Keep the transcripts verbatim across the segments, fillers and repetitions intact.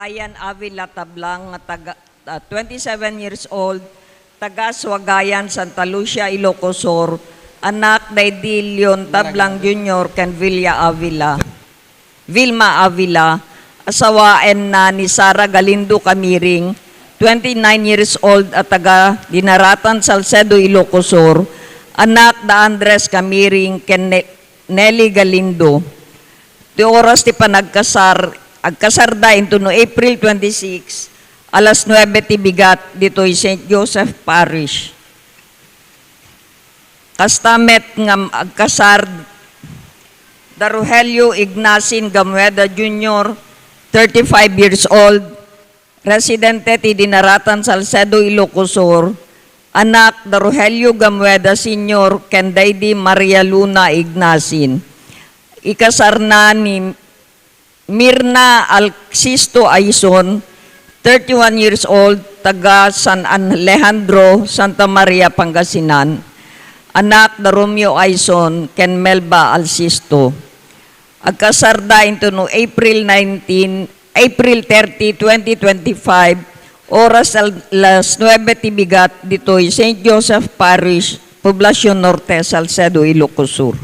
Ryan Avila Tablang, nga taga, ah, twenty-seven years old, taga Suagayan, Santa Lucia, Ilocos Sur, anak daydi Leon Tablang Junior ken Villa Avila, Vilma Avila, asawaenna ni Sara Galindo Camiring, twenty-nine years old, a taga Dinaratan, Salcedo, Ilocos Sur, anak da Andres Camiring ken Ne-, Nelly Galindo. Ti oras ti panagkasar, agkasarda intono April twenty-six, alas nuebe ti bigat ditoy Saint Joseph Parish. Kasta met nga agkasar da Rogelio Ignasin Gamueda Junior, thirty-five years old, residente ti Dinaratan, Salcedo, Ilocos Sur, anak da Rogelio Gamueda Senior ken daydi Maria Luna Ignasin. Ikasarna ni Mirna Alcisto Aison, thirty-one years old, taga San Alejandro, Santa Maria, Pangasinan, anak da Romeo Aison ken Melba Alcisto. Agkasarda intono April nineteen, April thirty, twenty twenty-five, oras al-, alas nuebe ti bigat ditoy Saint Joseph Parish, Poblacion Norte, Salcedo, Ilocos Sur.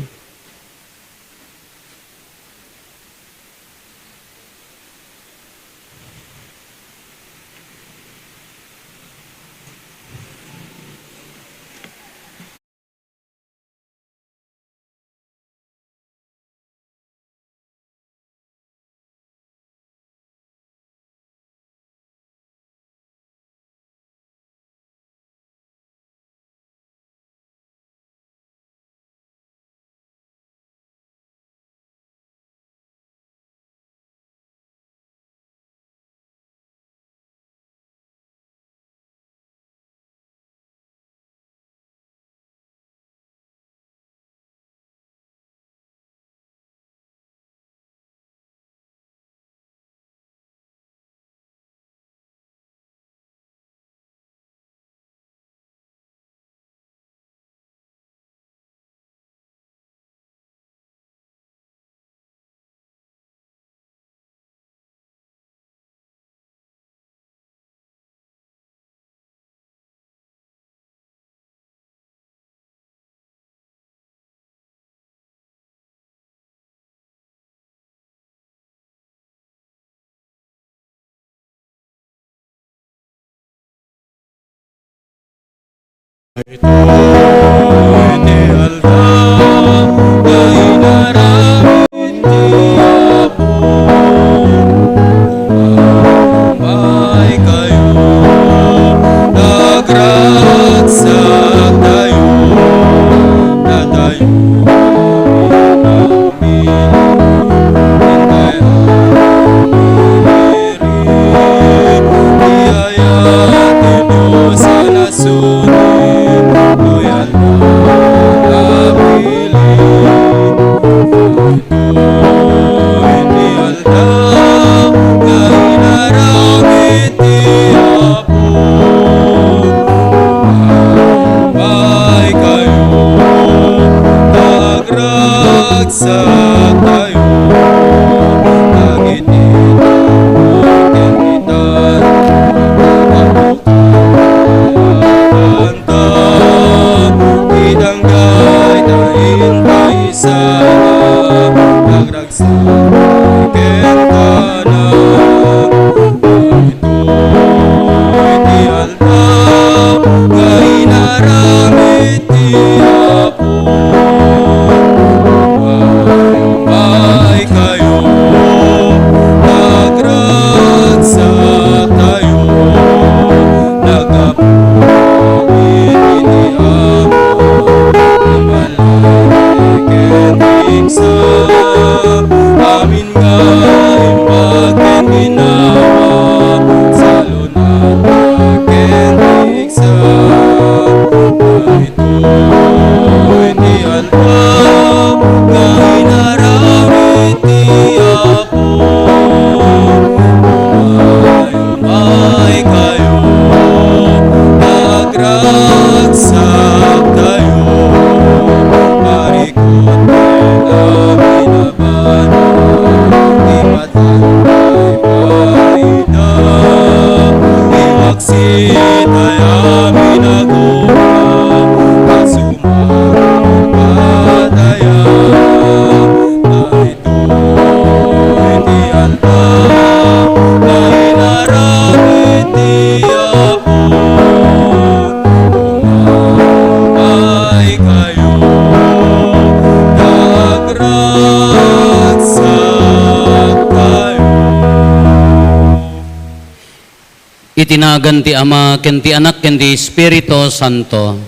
Iti nagan ti Ama, ken ti Anak, ken ti Espiritu Santo.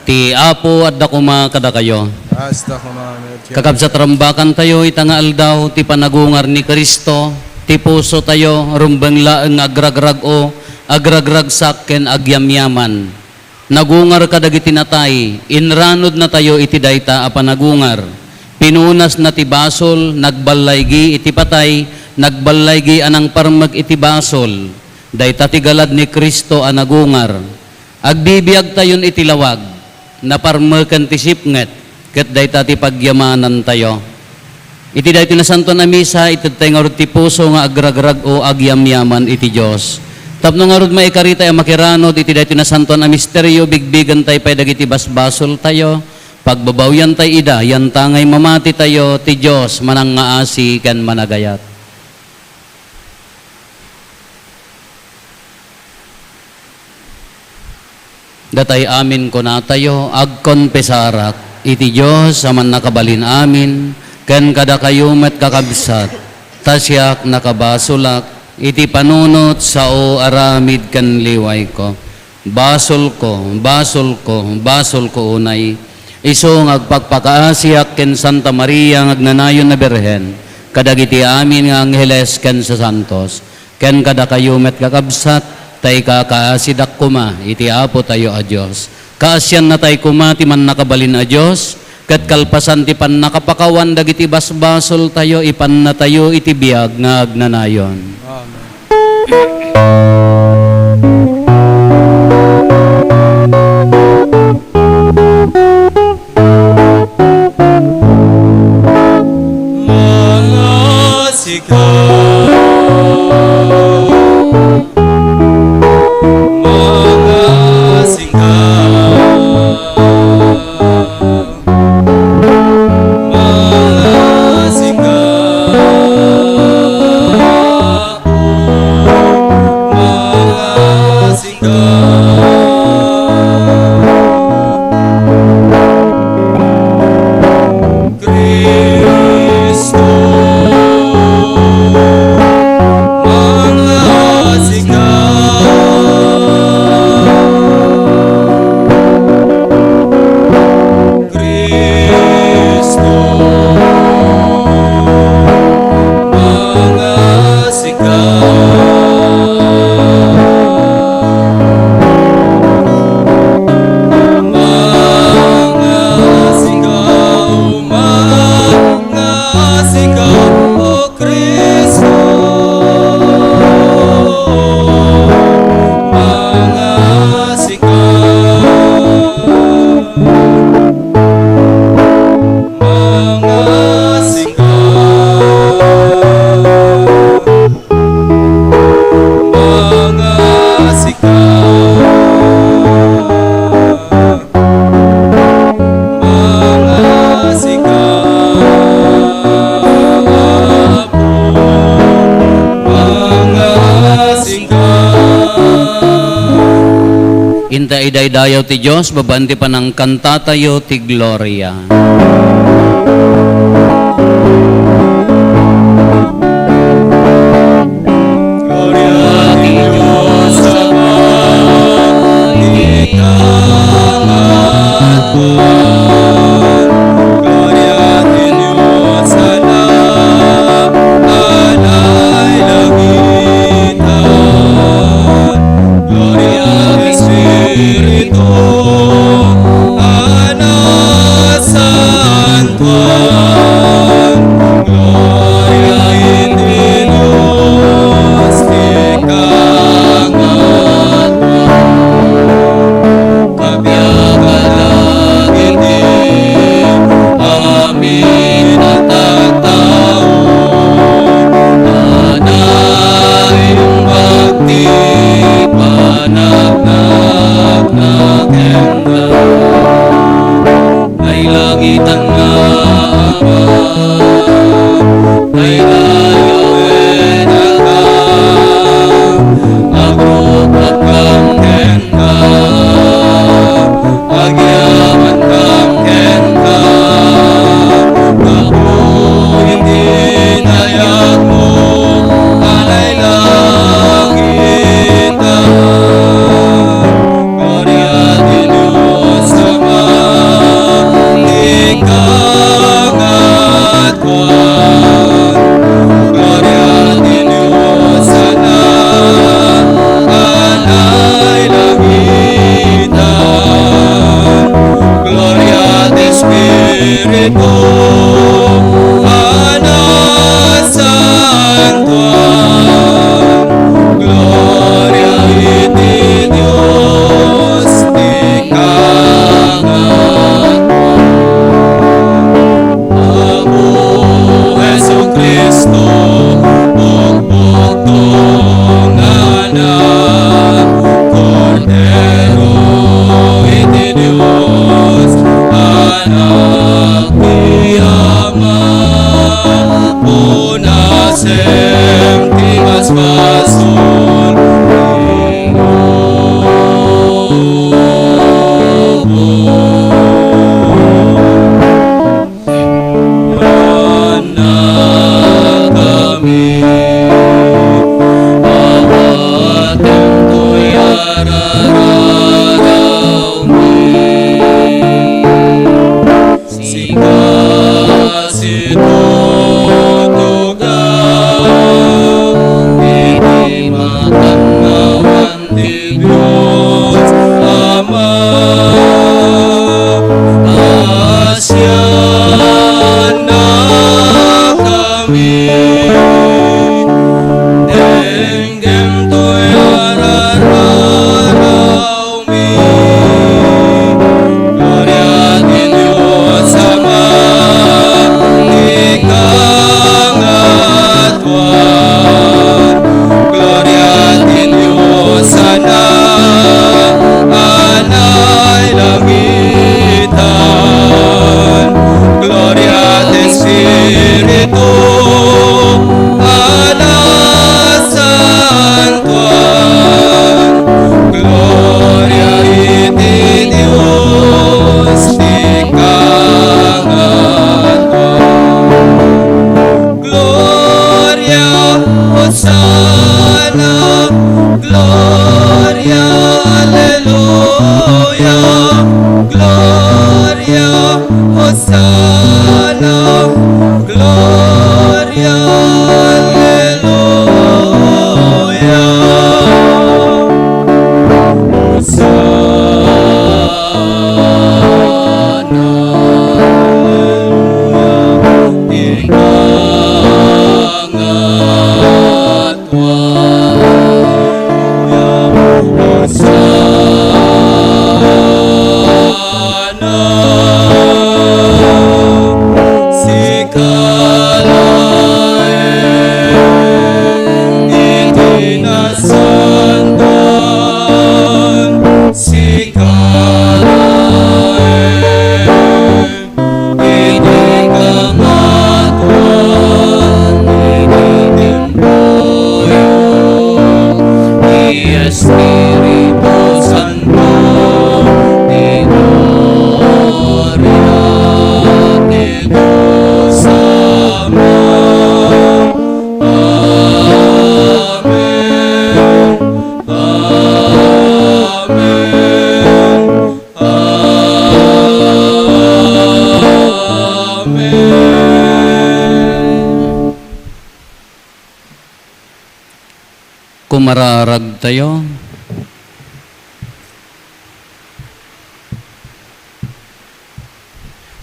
Ti Apo adda koma kadakayo. Hasta koma met. Kakabsat, rambakantayo ita nga aldaw ti panagungar ni Cristo, ti pusotayo, rumbeng laeng nga agragrag-o, agragragsak, ken agyamyaman. Nagungar kadagiti natay, inranudnatayo iti dayta a panagungar. Pinunasna ti basol, nagballaygi iti patay, nagballaygi a nangparmek iti basol. Dayta ti galad ni Cristo a nagungar. Agbibiagtayon iti lawag, naparmeken ti sipnget, ket dayta ti pagyamanantayo. Iti daytoy nasantoan a misa, itedtay ngarud ti puso nga agragrag-o agyamyaman iti Dios. Tapno ngarud maikaritay a makiranud iti daytoy nasantoan a misterio, bigbigentay pay dagiti basbasoltayo, pagbabawiantay ida, yantangay mamatitayo, ti Dios manangngaasi ken managayat. Datay amin kunatayo, agkonpesarak iti Dios a mannakabalin amin, ken kadakayo met, kakabsat, ta siak nakabasolak iti panunot sao aramid ken liwayko. Basolko, basolko, basolko unay. Isu nga agpakpakaasiak ken Santa Maria nga agnanayon a Birhen, kadagiti amin nga angheles ken sasantos, ken kadakayo met, kakabsat, ta ikakaasidak koma iti Apotayo a Dios. Kaasiannatay koma ti mannakabalin a Dios, ket kalpasan ti pannakapakawan dagiti basbasoltayo, ipannatayo iti biag nga agnanayon. Amen. Mga sigaw, mga sigaw, mga sigaw, mga sigaw. Cristo, mga sigaw. Cristo, mga sigaw. Mga sigaw, mga sigaw, O Cristo, mga sigaw. Mga sigaw, mga sigaw, mga sigaw, mga sigaw. Inta idaydayaw ti Dios, babaen ti panangkantatayo ti Gloria. Gloria ti Dios Ama iti kaanakwan. Gloria ti Dios Anak a nailangitan. Gloria ti Espiritu a nasantoan. Hosanna, Gloria, Alleluia, Gloria, Hosanna, Gloria, Alleluia. Hosanna, Alleluia. Inangatwa. Hosanna. Sika laeng iti nasantoan, sika laeng iti kangatoan, iti tempoyo, ti Espiritu Santo, ti gloria, ti Dios Ama. Amen. Amen. Amen. Kumararagtayo.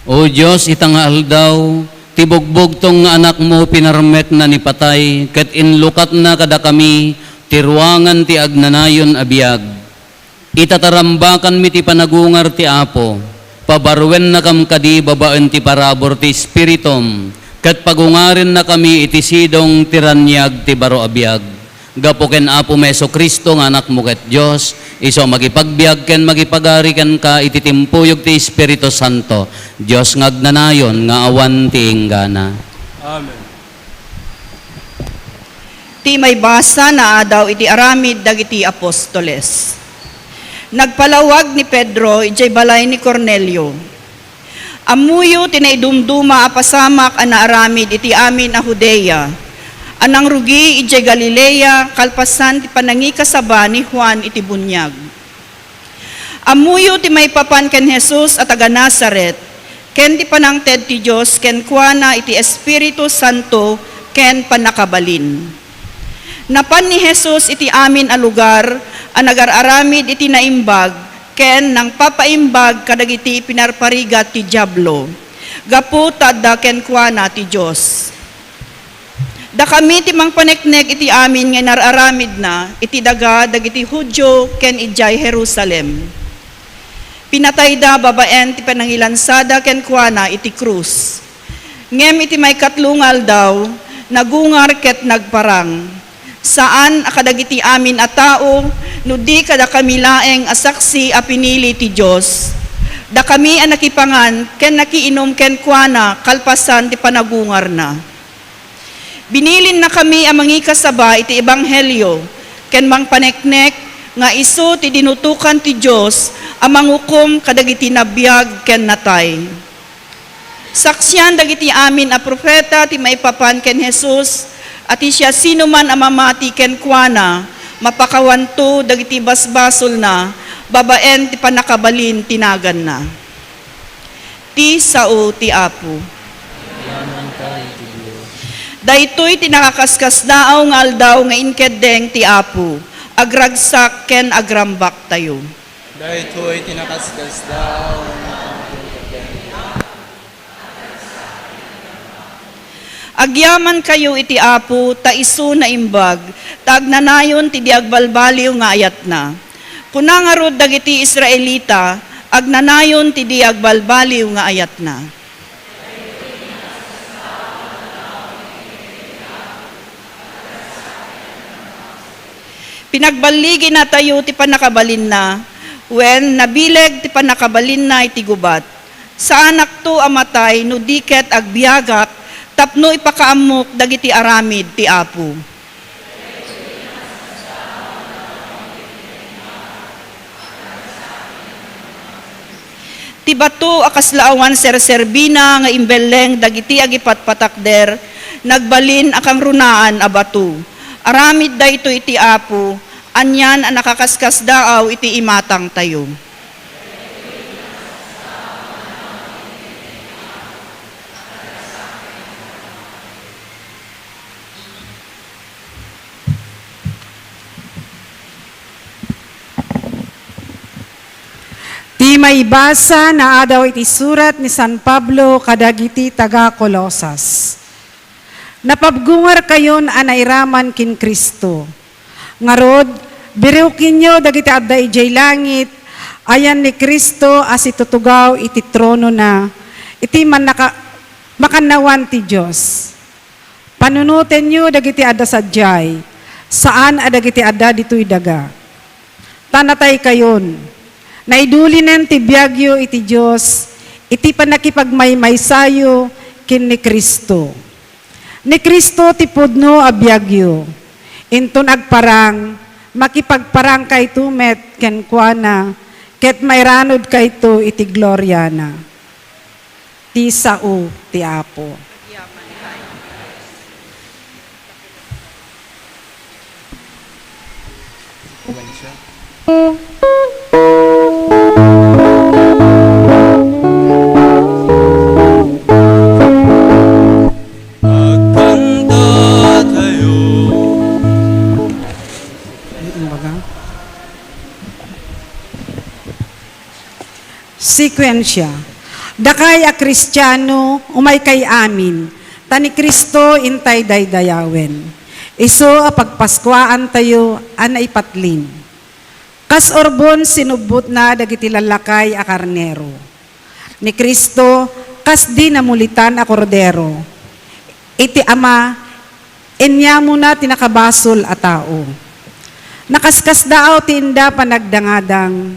O Dios, ita nga aldaw, ti bugbugtong nga Anakmo pinarmetna ni patay, ket inlukatna kadakami ti ruangan ti agnanayon a biag. Itatarambakanmi ti panagungar ti Apo. Pabarruennakam kadi babaen ti parabur ti Espiritum, ket pagungarennakami iti sidong ti raniag ti baro a biag. Gapu ken Apomi Jesu-Cristo nga Anakmo ket Dios, isu a makipagbiag ken makipagari kenka iti timpuyog ti Espiritu Santo, Dios nga agnanayon nga awan ti inggana. Amen. Ti maibasa naadaw iti aramid dagiti apostoles. Nagpalawag ni Pedro idiay balay ni Cornelio. Ammoyo ti naidumduma a pasamak a naaramid iti amin a Judea, a nangrugi idiay Galilea kalpasan ti panangikasaba ni Juan iti buniag. Ammoyo ti maipapan ken Jesus a taga-Nazaret, ken ti panangted ti Dios kenkuana iti Espiritu Santo ken pannakabalin. Napan ni Jesus iti amin a lugar a nagar-aramid iti naimbag ken nangpapaimbag kadagiti pinarparigat ti Diablo, gapu ta adda kenkuana ti Dios. Dakami ti mangpaneknek iti amin nga inar-aramidna iti daga dagiti Judio ken idiay Jerusalem. Pinatayda babaen ti panangilansada kenkuana iti krus. Ngem iti maikatlo nga aldaw, nagungar ket nagparang. Saan a kadagiti amin a tao, no di kadakami laeng a saksi a pinili ti Dios. Dakami a nakipangan ken nakiinum kenkuana kalpasan ti panagungarna. Binilinnakami a mangikasaba iti ebanghelio ken mangpaneknek nga isu ti dinutokan ti Dios a mangukom kadagiti nabiag ken natay. Saksian dagiti amin a profeta ti maipapan ken Jesus a ti siasinoman a mamati kenkuana, mapakawanto dagiti basbasolna babaen ti pannakabalin ti naganna. Ti sao ti Apo. Daytoy ti nakaskasdaaw nga aldaw nga inkeddeng ti Apo, agragsak ken agrambaktayo. Daytoy ti nakaskasdaaw nga aldaw. Agyamankayo iti Apo, ta isu naimbag, ta agnanayon ti di agbalbaliw nga ayatna. Kuna ngarud dagiti Israelita, agnanayon ti di agbalbaliw nga ayatna. Pinagballiginatayo ti pannakabalinna, wen nabileg ti pannakabalinna iti gubat. Saanakto a matay no di ket agbiagak tapno ipakaammok dagiti aramid ti Apo. Ti bato a kasla awan serserbina nga imbelleng dagiti agipatpatakder, nagbalin a kangrunaan a bato. Aramid daytoy iti Apo, anian a nakaskasdaaw iti imatangtayo. Ti maibasa naadaw iti surat ni San Pablo kadagiti taga-Colosas. Napabgungarkayon a nairaman ken Cristo. Ngarud, biriwkenyo dagiti adda idiay langit, ayan ni Cristo a situtugaw iti tronona, iti mannaka-, makannawan ti Dios. Panunotenyo dagiti adda sadiay, saan a dagiti adda ditoy daga. Ta nataykayon, naidulinen ti biagyo iti Dios iti pannakipagmaymaysayo ken ni Cristo. Ni Cristo ti pudno a biagyo. Inton agparang, makipagparangkayto met kenkuana, ket mairanudkayto iti gloriana. Ti sao ti Apo. Agkantatayo. Sekuensia. Dakay a Kristiano, umaykay amin, ta ni Cristo intay daydayawen. Isu a pagpaskuaantayo a naipatlin. Kas urbon sinubbotna dagiti lallakay a karnero. Ni Cristo, kas di namulitan a kordero. Iti Ama, inyamona ti nakabasol a tao. Nakaskasdaaw ti inda panagdangadang,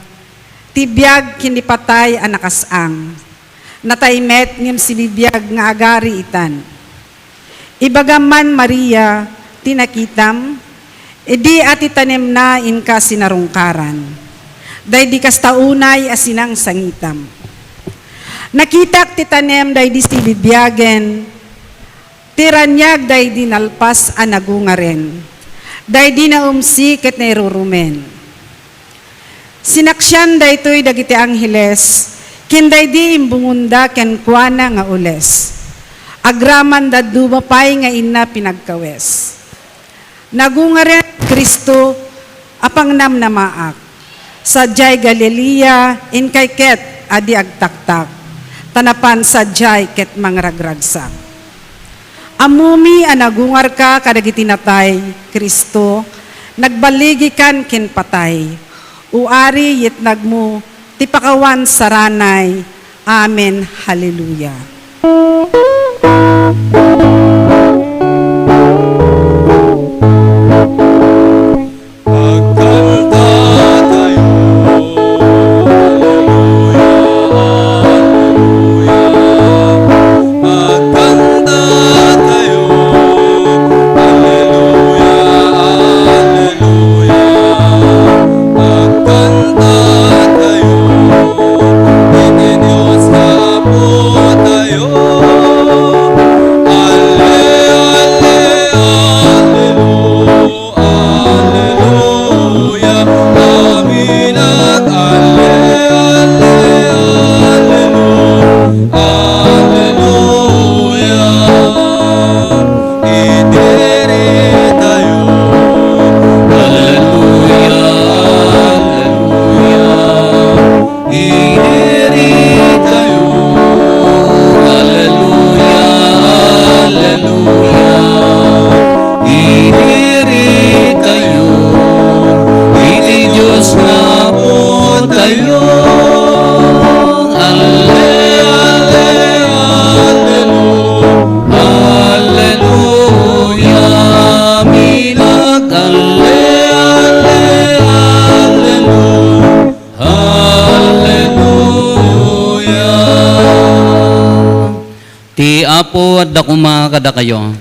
ti biag ken ni patay a nakas-ang. Natay met ngem sibibiag nga agari itan. Ibagam man, Maria, ti nakitam, idi a ti tanemna inka sinarungkaran. Daydi kasta unay a sinangsangitam. Nakitak ti tanem daydi sibibiagen, ti raniag daydi nalpas a nagungaren, daydi naumsi ket nairurumen. Sinaksian daytoy dagiti angheles, ken daydi imbungonda kenkuana nga ules. Agraman dadduma pay nga inna pinagkawes. Nagungaren Cristo a pangnamnamaak. Sadiay Galilea, inkay ket a di agtaktak, ta napan sadiay ket mangragragsak. Ammomi a nagungarka kadagiti natay, Cristo, nagballigikan ken patay. O Ari, yetnagmo ti pakawan saranay. Amen. Hallelujah. Agkantatayo. Alleluia, alleluia. Agkantatayo. Alleluia, alleluia. Agkantatayo. Iti Dios nga Apotayo. Alle, alle, alleluia. Alleluia, aminak, alle, alle, alleluia, alleluia. Iti ritayo, alleluia, alleluia. Iti ritayo, alleluia, alleluia. Iti ritayo, iti Dios nga Apotayo. Alle, alle, allelu-, alleluia. Aminak, alle, alle, allelu-, Hallelujah! Ti Apo adda koma kadakayo.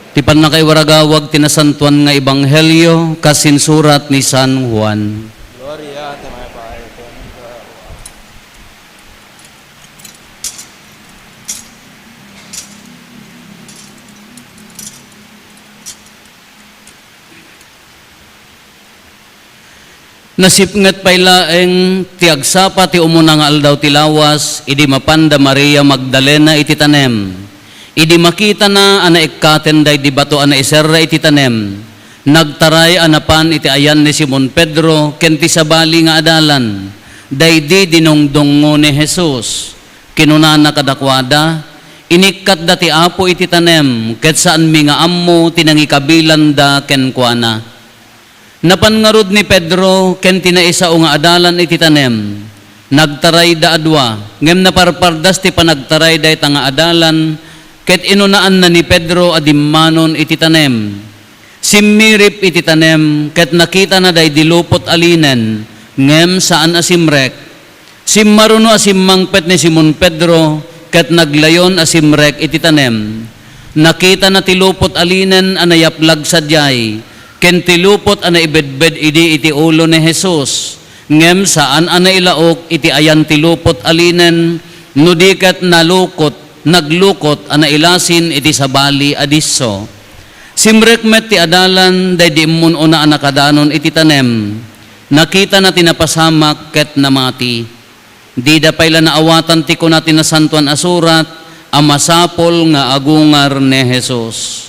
Ti pannakaiwaragawag ti nasantoan nga ebanghelio kas insurat ni San Juan. Gloria, ti maipaay kenka. Nasipnget pay laeng ti agsapa ti umuna nga aldaw ti lawas, idi mapan da Maria Magdalena iti tanem. Idi makitana a naikkaten daydi bato a naiserra iti tanem, nagtaray a napan iti ayan ni Simon Pedro ken ti sabali nga adalan. Daydi dinungdungngo ni Jesus. Kinunana kadakuada, "Inikkatda ti Apo iti tanem, ket saanmi nga ammo ti nangikabilanda kenkuana." Napan ngarud ni Pedro ken ti naisao nga adalan iti tanem. Nagtarayda a dua, ngem naparpardas ti panagtaray dayta nga adalan, ket inunaanna ni Pedro a dimmanon iti tanem. Simmirip iti tanem, ket nakitana daydi lupot a linen, ngem saan a simrek. Simmaruno a simmangpet ni Simon Pedro, ket naglayon a simrek iti tanem. Nakitana ti lupot a linen a nayaplag sadiay, ken ti lupot a naibedbed idi iti ulo ni Jesus. Ngem saan a nailaok iti ayan ti lupot a linen, no di ket nalukot, naglukot a nailasin iti sabali a disso. Simrek met ti adalan daydi immun-una a nakadanon iti tanem. Nakitana ti napasamak ket namati. Dida pay la naawatan ti kuna ti Nasantoan a Surat a masapul nga agungar ni Jesus.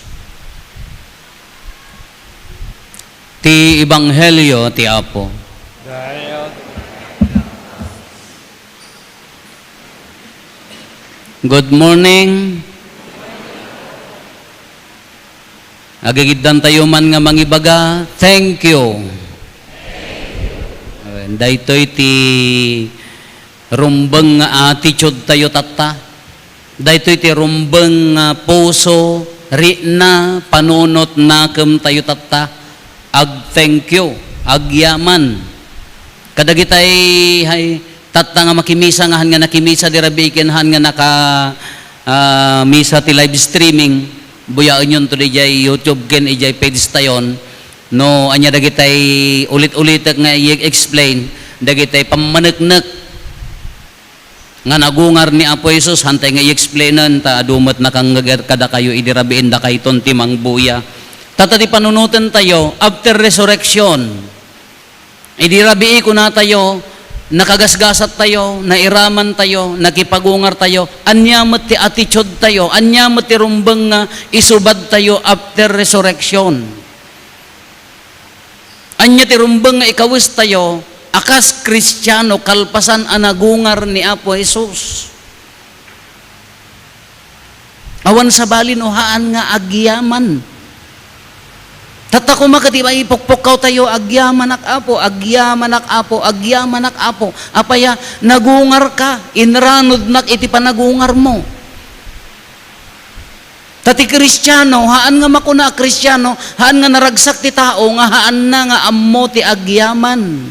Ti Ebanghelio ti Apo. Good morning. Agigiddantayo man nga mangibaga, "Thank you." Amen. Daytoy ti rumbeng nga attitude tayo tatta. Daytoy ti rumbeng nga puso, rikna, panunot, nakem tayo tatta. Ag-thank you, agyaman. Kadagitay, hay, tatta nga makimisa nga han nga nakimisa di rabii ken han nga naka, ah, misa ti live streaming, buyaenyon to dijay YouTube ken ijay page tayon. No, ania dagitay ulit-ulitek nga i-explain, dagitay pammaneknek nga nagungar ni Apo Jesus, hantay nga i-explainen, ta adu met nakangngeg kadakayo idi rabiin dakayton ti mangbuya. Tatta ti panunoten tayo, after resurrection, idi rabii kunatayo, nakagasgasat tayo, nairaman tayo, nakipagungar tayo, ania met ti attitude tayo, ania met ti rumbeng nga isubad tayo after resurrection? Ania ti rumbeng nga ikawes tayo a kas Kristiano kalpasan a nagungar ni Apo Jesus? Awan sabali no haan nga agyaman. Tatta koma ket ipukpukkaw tayo, "Agyamanak, Apo, agyamanak, Apo, agyamanak, Apo." Apay a, nagungarka, inranudnak iti panagungarmo. Ta ti Kristiano, haan nga makuna a Kristiano, haan nga naragsak ti tao nga haanna nga ammo ti agyaman.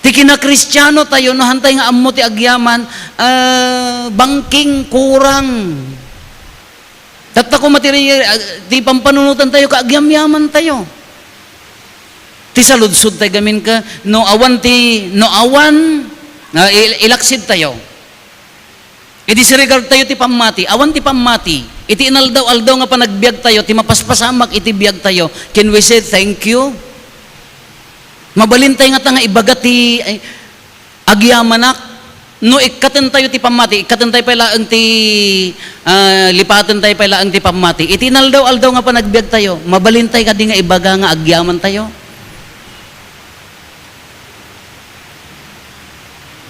Ti kinakristiano tayo, no hantay nga ammo ti agyaman, ah, bangking, kurang. Tatta koma ti, ah, ti pampanunotan tayo, kaagyamyaman tayo. Ti saludsod tayo gamin ka, no awan ti, no awan, ah, il-, ilaksid tayo. I-disregard tayo ti pammati. Awan ti pammati. Iti inaldaw-aldaw nga panagbiag tayo, ti mapaspasamak iti biag tayo, can we say thank you? Mabalin tayo ngata nga ibaga ti, ay, agyamanak. No ikkaten tayo ti pammati, ikkaten tayo pay laeng ti, ah, lipaten tayo pay laeng ti pammati. Iti inaldaw-aldaw nga panagbiag tayo, mabalin tayo kadi nga ibaga nga agyaman tayo?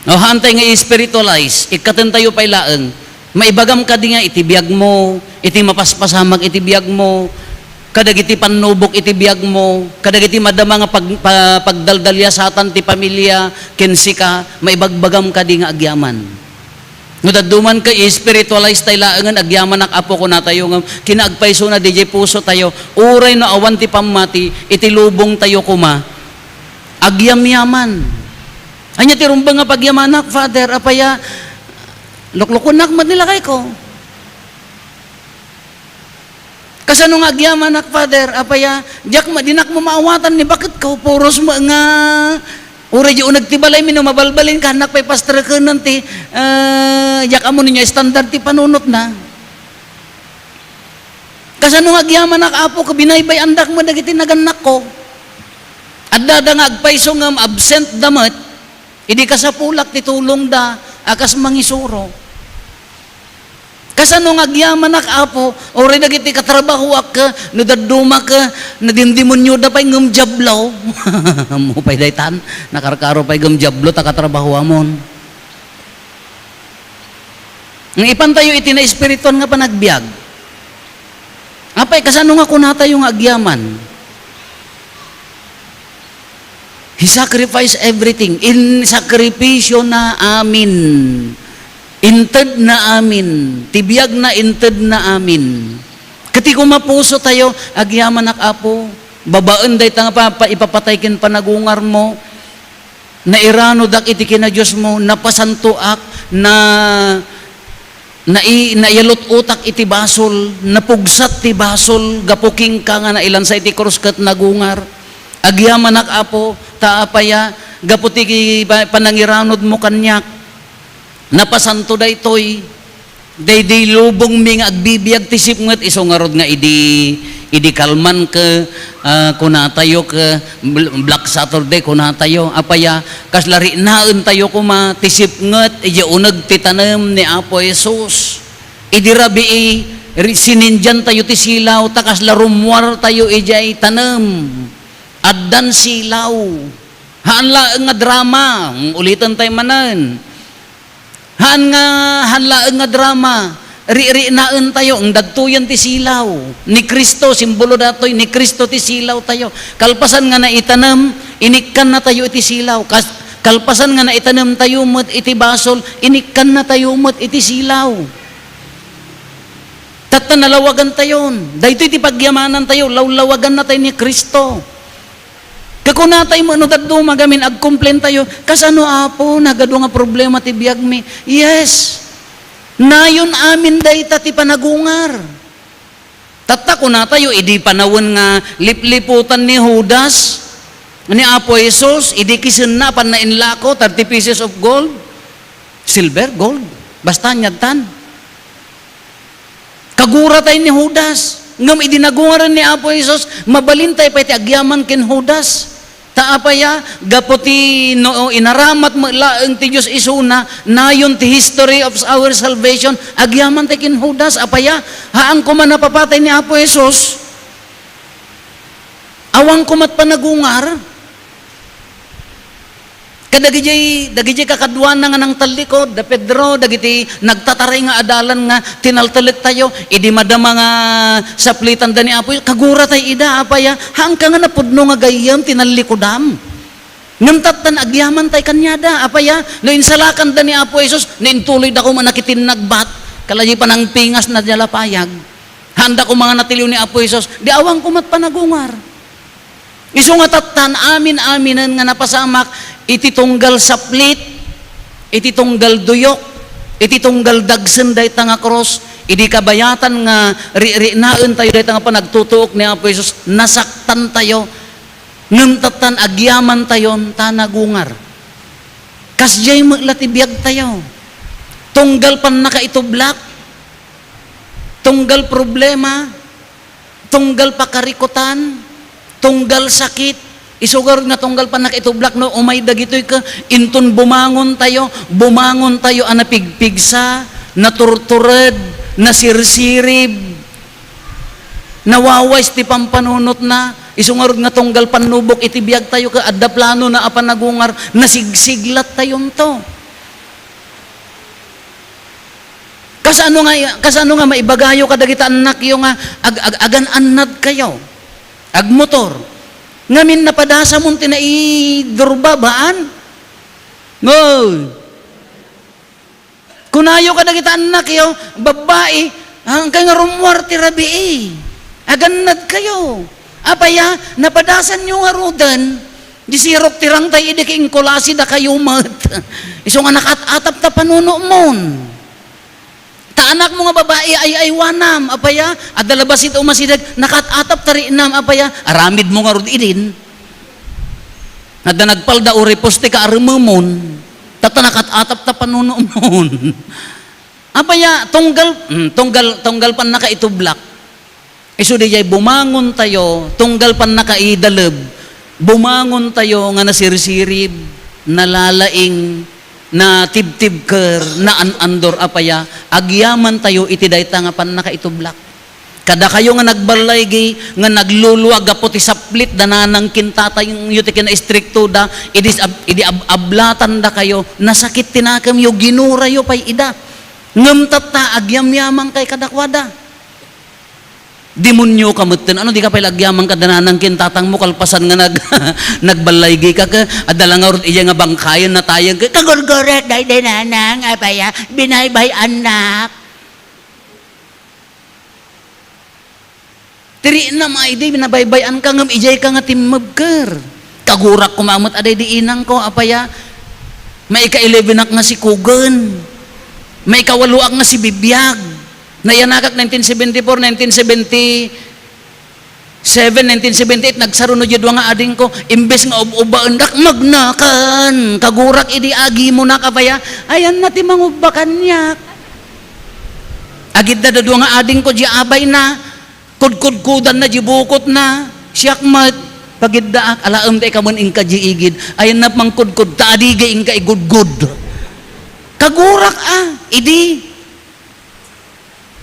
No, haantay nga i-spiritualize, ikkaten tayo pay laeng. Maibagam kadi nga iti biagmo, iti mapaspasamak iti biagmo, kadagiti pannubok iti biagmo, kadagiti madama nga pag-, pa-, pagdaldaliasatan ti pamilya, ken sika, maibagbagam kadi nga agyaman. No, dadduma nga i-spiritualize tayo laengen, "Agyamanak, Apo," kunatayo, ngem kinaagpaysona didiay puso tayo, uray no awan ti pammati, iti lubong tayo koma, agyamyaman. Ania ti rumbeng nga pagyamanak, Father? Apay a, luklukonnak met ni lakayko. Kasano nga agyamanak, Father? Apay a, diak ma-, dinak mo maawatan ni baketko, puros mo nga, uray di uneg ti balaymi no mabalbalinka, hannak pay pastreken ti, ah, diak ammo no ania standard ti panunotna. Kasano nga agyamanak, Apo, ket binaybay-andak met dagiti nagannakko? Addada nga agpayso ngem absent da met, idi kasapulak ti tulongda a kas mangisuro. Kasano nga agyamanak, Apo? Uray dagiti katrabahoak, no daddumak, nadimdemonioda pay ngem diablo. Ammo pay daytan, nakarkaro pay ngem diablo ta katrabahoamon. Nga ipantayo iti naespirituan nga panagbiag. Apay, kasano nga kunatayo nga agyaman? He sacrificed everything. In sakripisyo na amin. Inted na amin. Ti biag na inted na amin. Kati koma puso tayo, agyamanak, Apo. Babaen dayta nga pa, pa, ipapatay ken panagungar mo. Nairanodak iti kinadios mo, napasantoak, na, nai-, naiyalot-otak iti basol, napugsat ti basol, gapu kenka nga nailansa iti krus ket nagungar. Agyamanak, Apo, ta apaya, gapu ti pa-, panangiranod mo kaniak. Napasanto daytoy. Daydi lubongmi nga agbibiag ti sipnget, isu ngarud nga idi, idi Kalman ket, ah, kunatayo ket Bl-, Black Saturday, kunatayo. Apaya, kasla riknaentayo koma ti sipnget, idiay uneg ti tanem ni Apo Jesus. Idi rabii, ri-, sinindiantayo ti silaw, ta kasla rummuartayo idiay tanem. Addan silaw. Haan laeng nga drama, uliten tayo manen. Haan nga, haan laeng nga drama, riknaentayo, ngem dagtoyen ti silaw. Ni Cristo, simbolo datoy, ni Cristo ti silaw tayo. Kalpasan nga naitanem, inikkannatayo iti silaw. Kas-, kalpasan nga naitanemtayo met iti basol, inikkannatayo met iti silaw. Tatta, nalawagantayon. Daytoy ti pagyamanantayo, lawlawagannatayo ni Cristo. Kakunatayo met no dadduma gamin, agkomplentayo, "Kasano, Apo? Nagadu nga problema ti biagmi." Yes. Nayon amin dayta ti panagungar. Tatta, kunatayo, idi panawen nga lipliputan ni Judas ni Apo Jesus, idi kisenna, apan nainlako, thirty pieces of gold, silver, gold, basta aniadtan. Kaguratay ni Judas. Ngem idi nagungaren ni Apo Jesus, mabalintay pay ti agyaman ken Judas. Ta apaya, gapu ti no inaramat met laeng ti Dios isuna, nayon ti history of our salvation, agyamantay ken Judas. Apaya, haan koma napapatay ni Apo Jesus. Awan koma met panagungar. Kadagijay, dagijay kakaduana nga nangtallikud, da Pedro, dagiti nagtataray nga adalan nga tinaltalektayo, idi madama nga saplitanda ni Apo, kaguratay ida, apaya, haanka nga napudno nga gayyem ti nallikudam. Ngem tattan agyamantay kaniada, apaya, no insalakanda ni Apo Jesus, no intuloyda koma nakitinnagbat, kalajay panangpingasna diay lapayag. Haanda koma nga natiliw ni Apo Jesus, di awan koma met panagungar. Isu nga tattan, amin-aminen nga napasamak iti tunggal saplit, iti tunggal duyok, iti tunggal dagsen dayta nga krus, idi kabayatan nga ri-, riknaentayo dayta nga panagtutuok ni Apo Jesus, nasaktantayo, ngem tattan agyamantayon ta nagungar. Kasdiay met la ti biagtayo. Tunggal pannakaitublak, tunggal problema, tunggal pakarikutan, tunggal sakit, isu ngarud nga tunggal pannakaitublak no umay dagitoy ket inton bumangontayo, bumangontayo a napigpigsa, naturtured, nasirsirib, nawawais ti pampanunotna, isu ngarud nga tunggal pannubok iti biagtayo ket adda planona a panagungar, nasigsiglattayonto. Kasano nga, kasano nga maibagayo kadagiti annakyo nga ag-, ag-, agan-annadkayo? Agmotor. Ngamin napadasamon ti naidurbabaan? Ngoy. Kunayo kadagiti annakyo, babbai, "Haankayo nga rummuar ti rabii. Agannadkayo." Apaya, napadasanyo ngaruden, di sirok ti rangtay idi ket inkulasi dakayo met. Isu nga nakaat-atap ta panunomon. Ta anakmo nga babai, ay-aywanam, apaya, adda labasit umasideg, nakaat-atap ta riknam, apaya, aramidmo ngarud idin. Adda nagpalda o ripos ti kaarememon, tatta nakaat-atap ta panunomon. Apaya, tunggal, mm, tunggal, tunggal pannakaitublak. Isu diay bumangontayo, tunggal pannakaidaleb, Bumangon tayo nga nasirsirib, nalalaing, natibtibker, naan-andor. Apay a, agyaman tayo iti dayta nga pannakaitublak. Kadakayo nga nagballaygi, nga nagluluag gapu ti saplit da nanang ken tatayyo ti kinaistriktoda, idi ab-, idi ab-, ablatandakayo, nasakit ti nakemyo, ginurayo pay ida. Ngem tatta, agyamyamankay kadakuada. Demonioka metten. Ano, dika pay la agyaman kada nanang ken tatangmo kalpasan nga nag-, nagballaygi ka, ke, adda la ngarud iya nga bangkayen, natayen, ke, kagurguret, daydi nanang, apay a, binaybay-annak. Tiri'na ma idi binabaybay-anka, ngem ijayka nga timmebker. Kagurak koma met a daydi inangko, apay a, maika-elevenak nga si Kugen. Maikawaloak nga si Bibiag. Nayanakak nineteen seventy-four, nineteen seventy-seven, nineteen seventy-eight, nagsaruno diay dua nga adingko, imbes nga ub-ubbaendak, magnakan, kagurak idi agimunak, apay a, ayanna ti mangubba kaniak. Agidda dadua nga adingko diay abayna, kudkudkudanna diay bukotna, siak met, pagiddaak, alaem ta ikaw met inka diay igid, ayanna mangkudkod, ta adigay inka igudgod. Kagurak a, idi.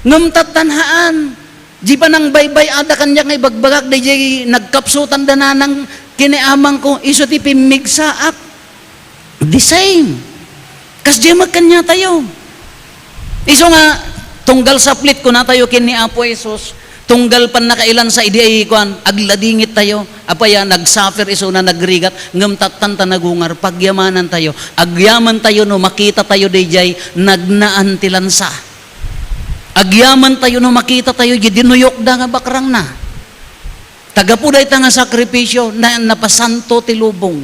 Ngem tattan haan, di panangbaybay-ada kaniak nga ibagbagak, daydiay nagkapsutan da nanang ken ni amangko, isu ti pimmigsaak. The same. Kasdiay met kaniatayo. Isu nga, tunggal saplit, kunatayo ken ni Apo Jesus, tunggal pannakailansa idi ay, kuan, agladingit tayo. Apay a, nagsuffer isuna, nagrigat, ngem tattan ta nagungar, pagyamanantayo. Agyamantayo no makitatayo daydiay nagnaan ti lansa. Agyamantayo no makitatayo diay dinuyokda nga bakrangna. Ta gapu dayta nga sakripisio, na, napasanto ti lubong.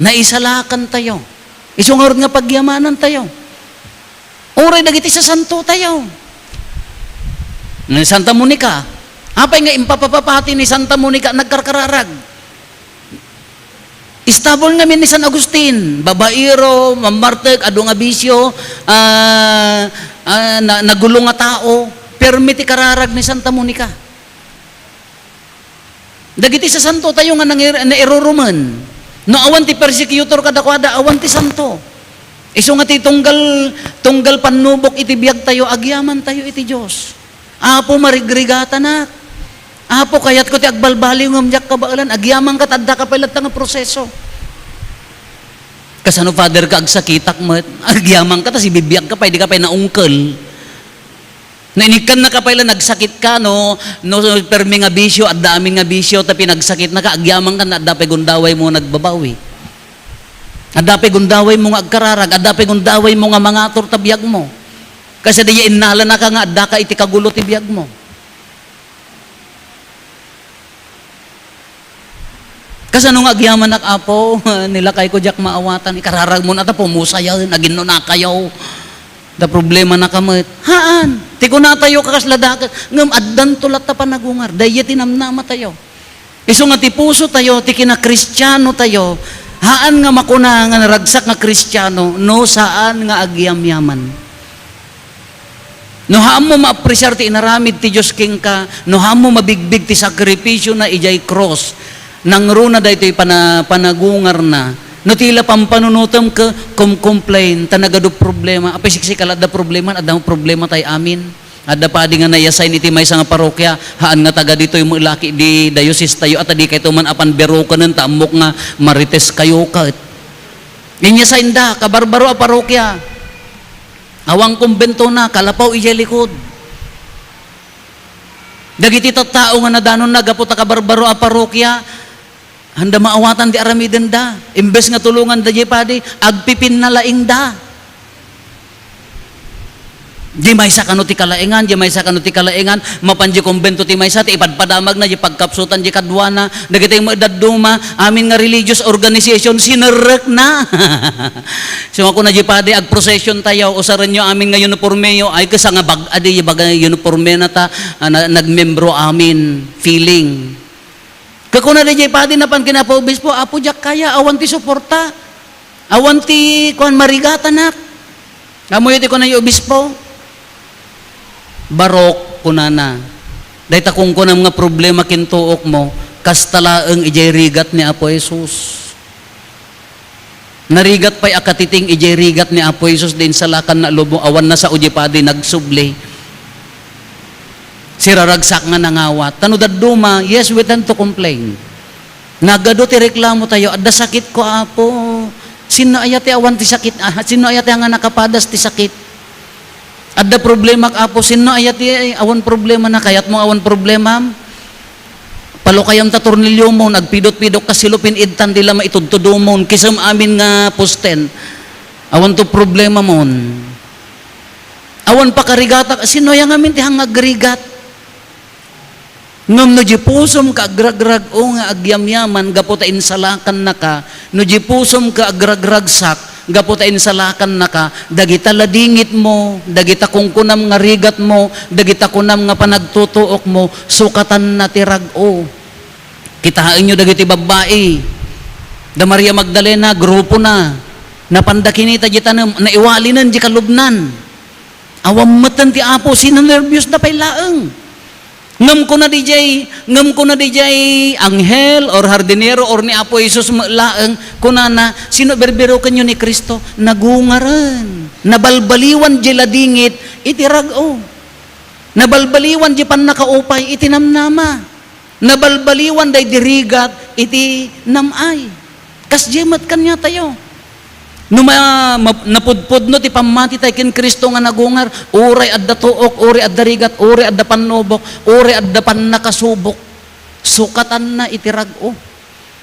Naisalakantayo. Isu ngarud nga pagyamanantayo. Uray dagiti sasantotayo. Ni Santa Monica. Apay nga impapapapati ni Santa Monica, nagkarkararag. Istabon ngamin ni San Agustin, babaero, mammartek, adu nga bisio, ah, ah, na-, nagulo nga tao, permi ti kararag ni Santa Monica. Dagiti sasantotayo nga nangir-, nairurumen, no awan ti persecutor kadakuada, awan ti santo. Isu nga ti tunggal, tunggal pannubok iti biagtayo, agyamantayo iti Dios. Apo, marigrigatanak. Apo, kayatko ti agbalbaliw ngem diak kabaelan. Agyamanka ta addaka pay latta nga proseso. Kasano, Father, ka agsakitak met? Agyamanka ta sibibiagka pay, dika pay naungkel. No inikkannaka pay la, nagsakitka, no, no permi nga bisio, adda amin nga bisio, ta pinagsakitnaka, agyamanka ta adda pay gundawaymo nga agbabawi. Adda pay gundawaymo nga agkararag, adda pay gundawaymo nga mangatur ta biagmo. Kasdiay innalanaka nga addaka iti kagulo ti biagmo. Kasano nga agyamanak, Apo? Ni lakayko diak maawatan. Ikararagmo na ta pumusayen, aginnunakayo. Da problemanaka met. Haan. Ti kunatayo, kakasla dakes, ngem addanto latta panagungar. Daydiay ti namnamatayo. Isu nga ti pusotayo, ti kinakristianotayo, haan nga makuna nga naragsak nga Kristiano no saan nga agyamyaman. No haanmo maapresiar ti inaramid ti Dios kenka, no haanmo mabigbig ti sakripisiona idiay krus, nangruna daytoy pana-, panagungarna. No ti la pampanunotem ket kumcomplain, ta nagadu problema. Apay, siksika la adda problema, adda problematayo amin. Adda padi nga nai-assign iti maysa nga parokya, haan nga taga ditoy met la ket di diocese tayo, a ta dikayto man a panberokenen ta ammok nga marites kayo ket. Inya-assign da, kabarbaro a parokya. Awan kumbentona, kalapaw idiay likod. Dagiti tattao nga nadanonna gapu ta kabarbaro a parokya, haan da maawatan ti aramidenda. Imbes nga tulonganda diay padi, agpipinnalaingda. Diay maysa kano ti kalaengan, diay maysa kano ti kalaengan, mapan diay kumbento ti maysa, ti ipadpadamagna diay pagkapsutan diay kaduana, dagiti met dadduma, amin nga religious organization, sinerrekna. Isu nga kuna diay padi, agprocession tayo, usarenyo amin nga uniformeyo, ay, kesa nga bag-a diay baga uniformena ta, ah, na-, nagmembro amin, feeling. Kakuna daydiay padi napan ken Apo Obispo, "Apo, diak kaya, awan ti suporta. Awan ti, kuan, marigatanak." Ammoyo ti kuna ni Obispo? "Barok," kunana, "dayta kunkunam nga problema ken tuokmo, Kasta laeng idiay rigat ni Apo Jesus. Narigat pay a katiting idiay rigat ni Apo Jesus, di insalakanna a lubong, awan nasao diay padi nagsubli. Siraragsak nga nangawat. Ta no dadduma, yes, we tend to complain. Nagadu ti reklamo tayo, "Adda sakitko, Apo. Sinno aya ti awan ti sakit? Ah, sinno aya ti nga nakapadas ti sakit? Adda problemak, Apo. Sinno aya ti awan problemana? Kayatmo awan problemam? Palukayam ta tornilyo mon, agpidot-pidok ka silupin, idtan ti la maitudtudo mon, kisem amin nga posten. Awan to problema mon. Awan pakarigata, sinno aya ngamin ti hangagrigat?" Ngem no di pusom ka agragrag-o nga agyamyaman gapu ta insalakannaka, no di pusom ka agragragsak gapu ta insalakannaka, dagita ladingitmo, dagita kunkunam nga rigatmo, dagita kunam nga panagtutuokmo, sukatanna ti rag-o. Kitaenyo dagiti babbai. Da Maria Magdalena, grupona. Napanda kinita di tanem, naiwalinen di kalubnan. Awan metten ti Apo, sinanerbiosda pay laeng. Ngem kuna didiay, ngem kuna didiay anghel or hardinero or ni Apo Jesus met laeng, kunana, "Sino berberokenyo ni Cristo?" Nagungaren. Nabalbaliwan di ladingit iti rag-o. Nabalbaliwan di pannakaupay iti namnama. Nabalbaliwan daydi rigat iti nam-ay. Kasdiay met kaniatayo. No ma-, ma-, napudpudno ti pammatitayo ken Cristo nga nagungar, uray adda tuok, uray adda rigat, uray adda pannubok, uray adda pannakasubok, sukatanna iti rag-o.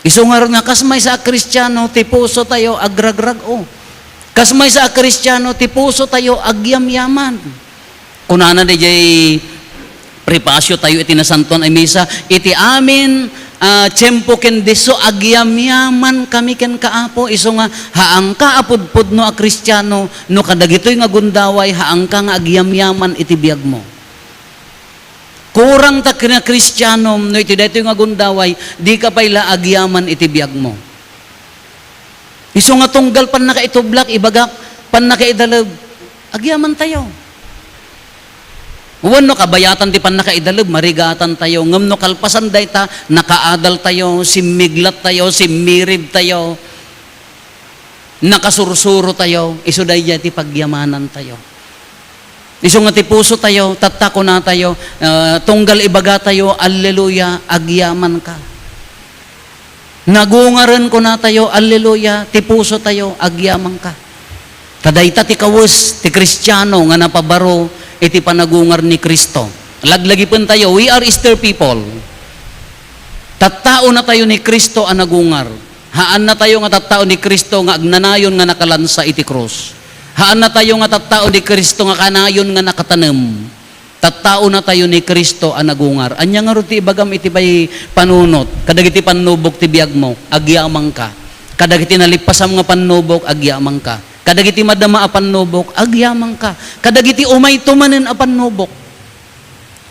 Isu ngarud nga kas maysa a Kristiano, ti pusotayo agragrag-o. Kas maysa a Kristiano, ti pusotayo agyamyaman. Kunana diay prepasiotayo iti Nasantoan a Misa, "Iti amin a tiempo ken disso, agyamyamankami kenka, Apo." Isu nga, haanka a pudpudno a Kristiano, no kadagitoy nga gundaway, haanka nga agyamyaman iti biagmo. Kurang ta ken a Kristianom, no iti daytoy nga gundaway, dika pay la agyaman iti biagmo. Isu nga tunggal pannakaitublak, ibagak, pannakaidaleb, agyamantayo. Wenno kabayatan ti pannakaidaleb, marigatantayo. Ngem no kalpasan dayta, nakaadaltayo, simmiglattayo, simmiribtayo, nakasursurotayo, isu daydiay ti pagyamanantayo. Isu nga ti pusotayo, tatta kunatayo, ah, tunggal ibagatayo, "Alleluia, agyamanka." Nagungaren kunatayo, "Alleluia, ti pusotayo, agyamanka." Ta dayta ti kawes ti Kristiano nga napabaro iti panagungar ni Cristo. Laglagipentayo, we are Easter people. Tattaonatayo ni Cristo a nagungar. Haannatayo nga tattao ni Cristo nga agnanayon nga nakalansa iti krus. Haannatayo nga tattao ni Cristo nga kanayon nga nakatanem. Tattaonatayo ni Cristo a nagungar. Ania ngarud ti ibagam iti pay panunot? Kadagiti pannubok ti biagmo, agyamanka. Kadagiti nalippasam nga pannubok, agyamanka. Kadagiti madama a pannubok, agyamanka. Kadagiti umayto manen a pannubok,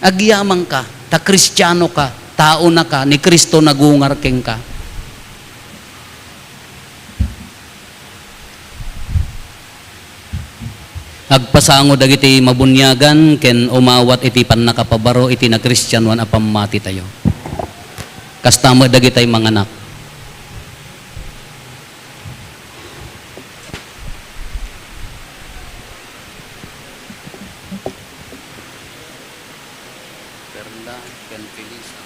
agyamanka. Ta Kristianoka, taonaka, ni Cristo nagungar kenka. Agpasango dagiti mabuniagan ken umawat iti pannakapabaro iti nakristianoan a pammatitayo. Kasta met dagitay manganak. Perla ken Felisa.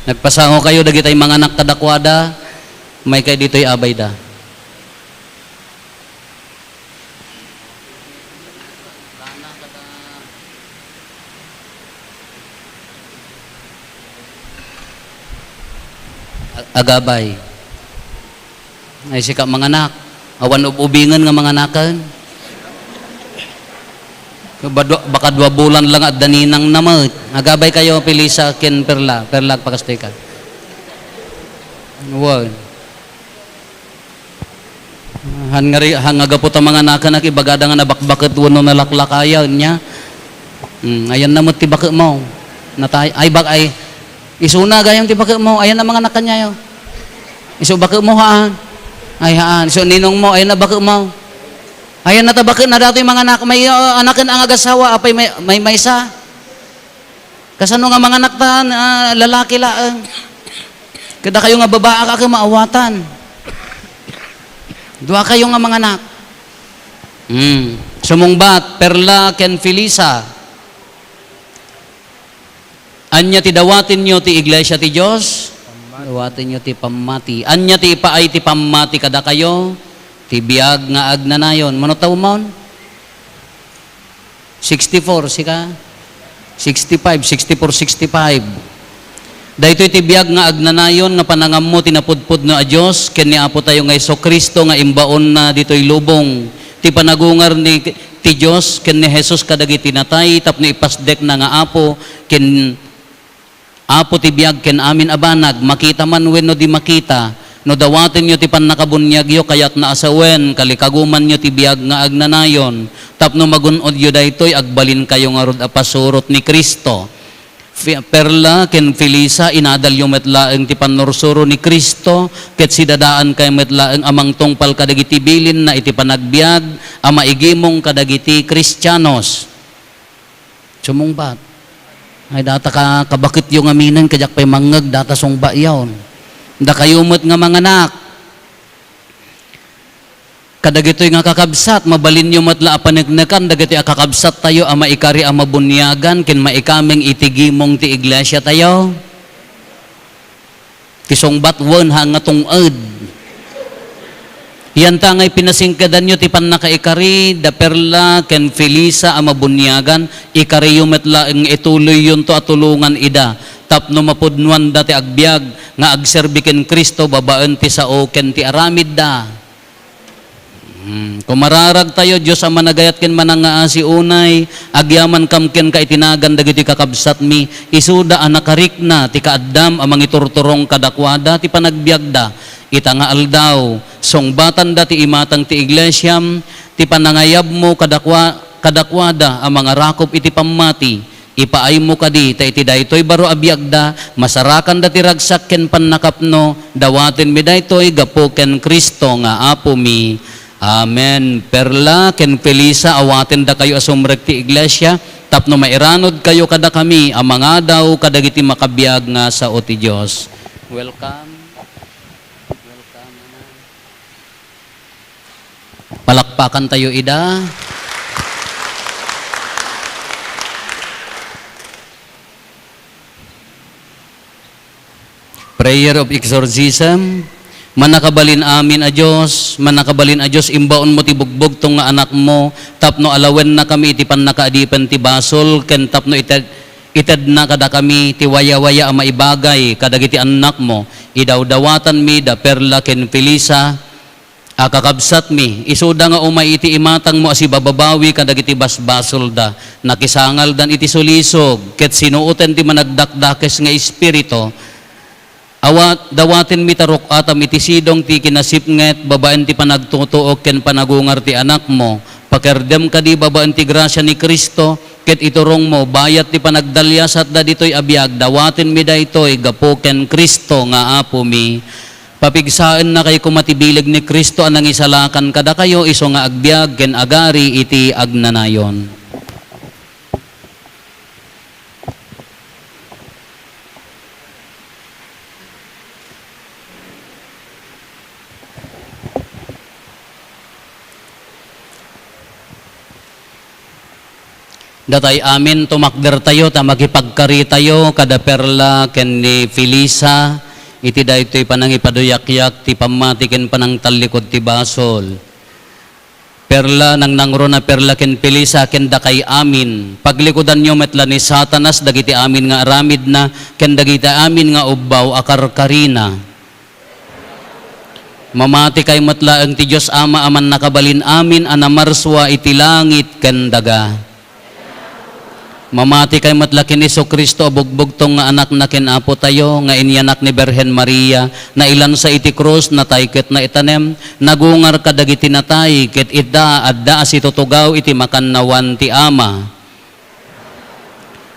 Nagpasango kayo dagitay manganak kadakuada, may kay ditoy abayda. Ag-, agabay. Ay, sika manganak. Awan ub-ubingen nga manganaken. Ba-, dua-, baka dua bulan lang adda ninang na met. Agabay kayo, Felisa, ken Perla. Perla, agpakastoy ka. Wen. Han nga ri-, han nga gapu ta manganakan, ibagada nga nabakbaket wenno nalaklakayan niya. Hmm, ayan na met ti baketmo. Natay-, ay, bak-, ay, isuna gayam ti baketmo. Ayan na manganakan niya, yo. Isu baketmo, haan. Ay, haan. Isu ninongmo, ayan na baketmo. Ayan, natabaken na datoy manganak, may, uh, anaken ang agasawa, apay may, may maysa. Kasano nga manganak ta, ah, lalaki laeng? Kadakayo nga babaa ka, maawatan. Dua kayo nga manganak. Hmm. Sumungbat, Perla ken Felisa. Ania ti dawatenyo ti iglesia ti Dios? Dawatenyo ti pammati. Ania ti ipaay ti pammati kadakayo? Ti biag nga agnanayon. Mano taw mon? Sixty-four, sika? Sixty-five, sixty-four, sixty-five. Daytoy ti biag nga agnanayon nga panangammo ti napudpudno a Dios ken ni Apo tayo nga Jesu-Cristo nga imbaonna ditoy lubong. Ti panagungar ni, ti Dios ken ni Jesus kadagiti natay tapno ipasdekna nga Apo ken Apo ti biag ken amin a banag, makita man wenno di makita. No dawatenyo ti pannakabuniagyo, kayatna a sawen, kalikagumanyo ti biag nga agnanayon, tapno magun-odyo daytoy, agbalinkayo ngarud a pasurot ni Cristo. Fi-, Perla ken Felisa, inadalyo met laeng ti pannursuro ni Cristo, ket sidadaankayo met laeng a mangtungpal kadagiti bilinna iti panagbiag a maigimong kadagiti Kristianos. Sumungbat. Ay, data ka, kabaketyo ngaminen, kadiak pay mangngeg, data sungbatyon. Dakayo met nga manganak. Kadagitoy nga kakabsat, mabalinyo met la a paneknekan dagitoy a kakabsattayo a maikari a mabuniagan ken maikameng iti gimong ti iglesiatayo. Ti sungbat wen, ha, nga tung-ed. Yanta ngay pinasingkedanyo ti pannakaikari da Perla ken Felisa a mabuniagan, ikariyo met laeng ituloyyonto a tulongan ida tapno mapudnoanda ti agbiag nga agserbi ken Cristo babaen ti sao ken ti aramidda. Hmm, kumararagtayo, Dios a managayat ken manangngaasi unay, agyamankam kenka iti nagan dagiti kakabsatmi, isuda a nakarikna ti kaaddam a mangiturturong kadakuada ti panagbiagda. Ita nga aldaw, sungbatanda ti imatang ti iglesiam, ti panangayabmo kadakua-, kadakuada a mangarakop iti pammati, Ipaaymo kadi, ta iti daytoy baro a biagda, masarakanda ti ragsak ken pannakapno, dawatenmi daytoy gapu ken Cristo nga Apomi. Amen. Perla ken Felisa, awatendakayo a sumrek ti iglesia tapno mairanudkayo kadakami a mangadaw kadagiti makabiag nga sao ti Dios. Welcome. Welcome, anak. Palakpakan tayo ida. Prayer of exorcism. Mannakabalin amin a Dios, mannakabalin a Dios, imbaonmo ti bugbugtong nga Anakmo tapno alawennakami iti pannakaadipen ti basol ken tapno ited-, itedna kadakami ti wayawaya a maibagay kadagiti annakmo. Idawdawatanmi da Perla ken Felisa, a kakabsatmi, isuda nga umay iti imatangmo a sibababawi kadagiti basbasolda, nakisangaldan iti sulisog, ket sinuoten ti managdakdakes nga espiritu. Awa-, dawatenmi ta ruk-atam iti sidong ti kinasipnget babaen ti panagtutuok ken panagungar ti Anakmo. Pakerdem kadi babaen ti grasia ni Cristo, ket iturongmo bayat ti panagdaliasatda ditoy a biag. Dawatenmi daytoy gapu ken Cristo nga Apomi. Papigsaennakay koma ti bileg ni Cristo a nangisalakan kadakayo isu nga agbiag ken agari iti agnanayon. Datay amin, tumakdertayo ta makipagkaritayo kada Perla ken ni Felisa iti daytoy panangipaduyakyak ti pammati ken panangtallikud ti basol. Perla, nangnangruna Perla ken Felisa ken dakay amin, paglikudanyo met la ni Satanas dagiti amin nga aramidna ken dagiti amin nga ubbaw a karkarina. Mamatikay met laeng ti Dios Ama a mannakabalin amin a namarsua iti langit ken daga. Mamatikay met la ken Jesu-Cristo a bugbugtong nga Anakna ken Apotayo, nga inyanak ni Birhen Maria, nailansa iti krus, natay ket naitanem, nagungar kadagiti natay, ket ita, adda a situtugaw iti makannawan ti Ama.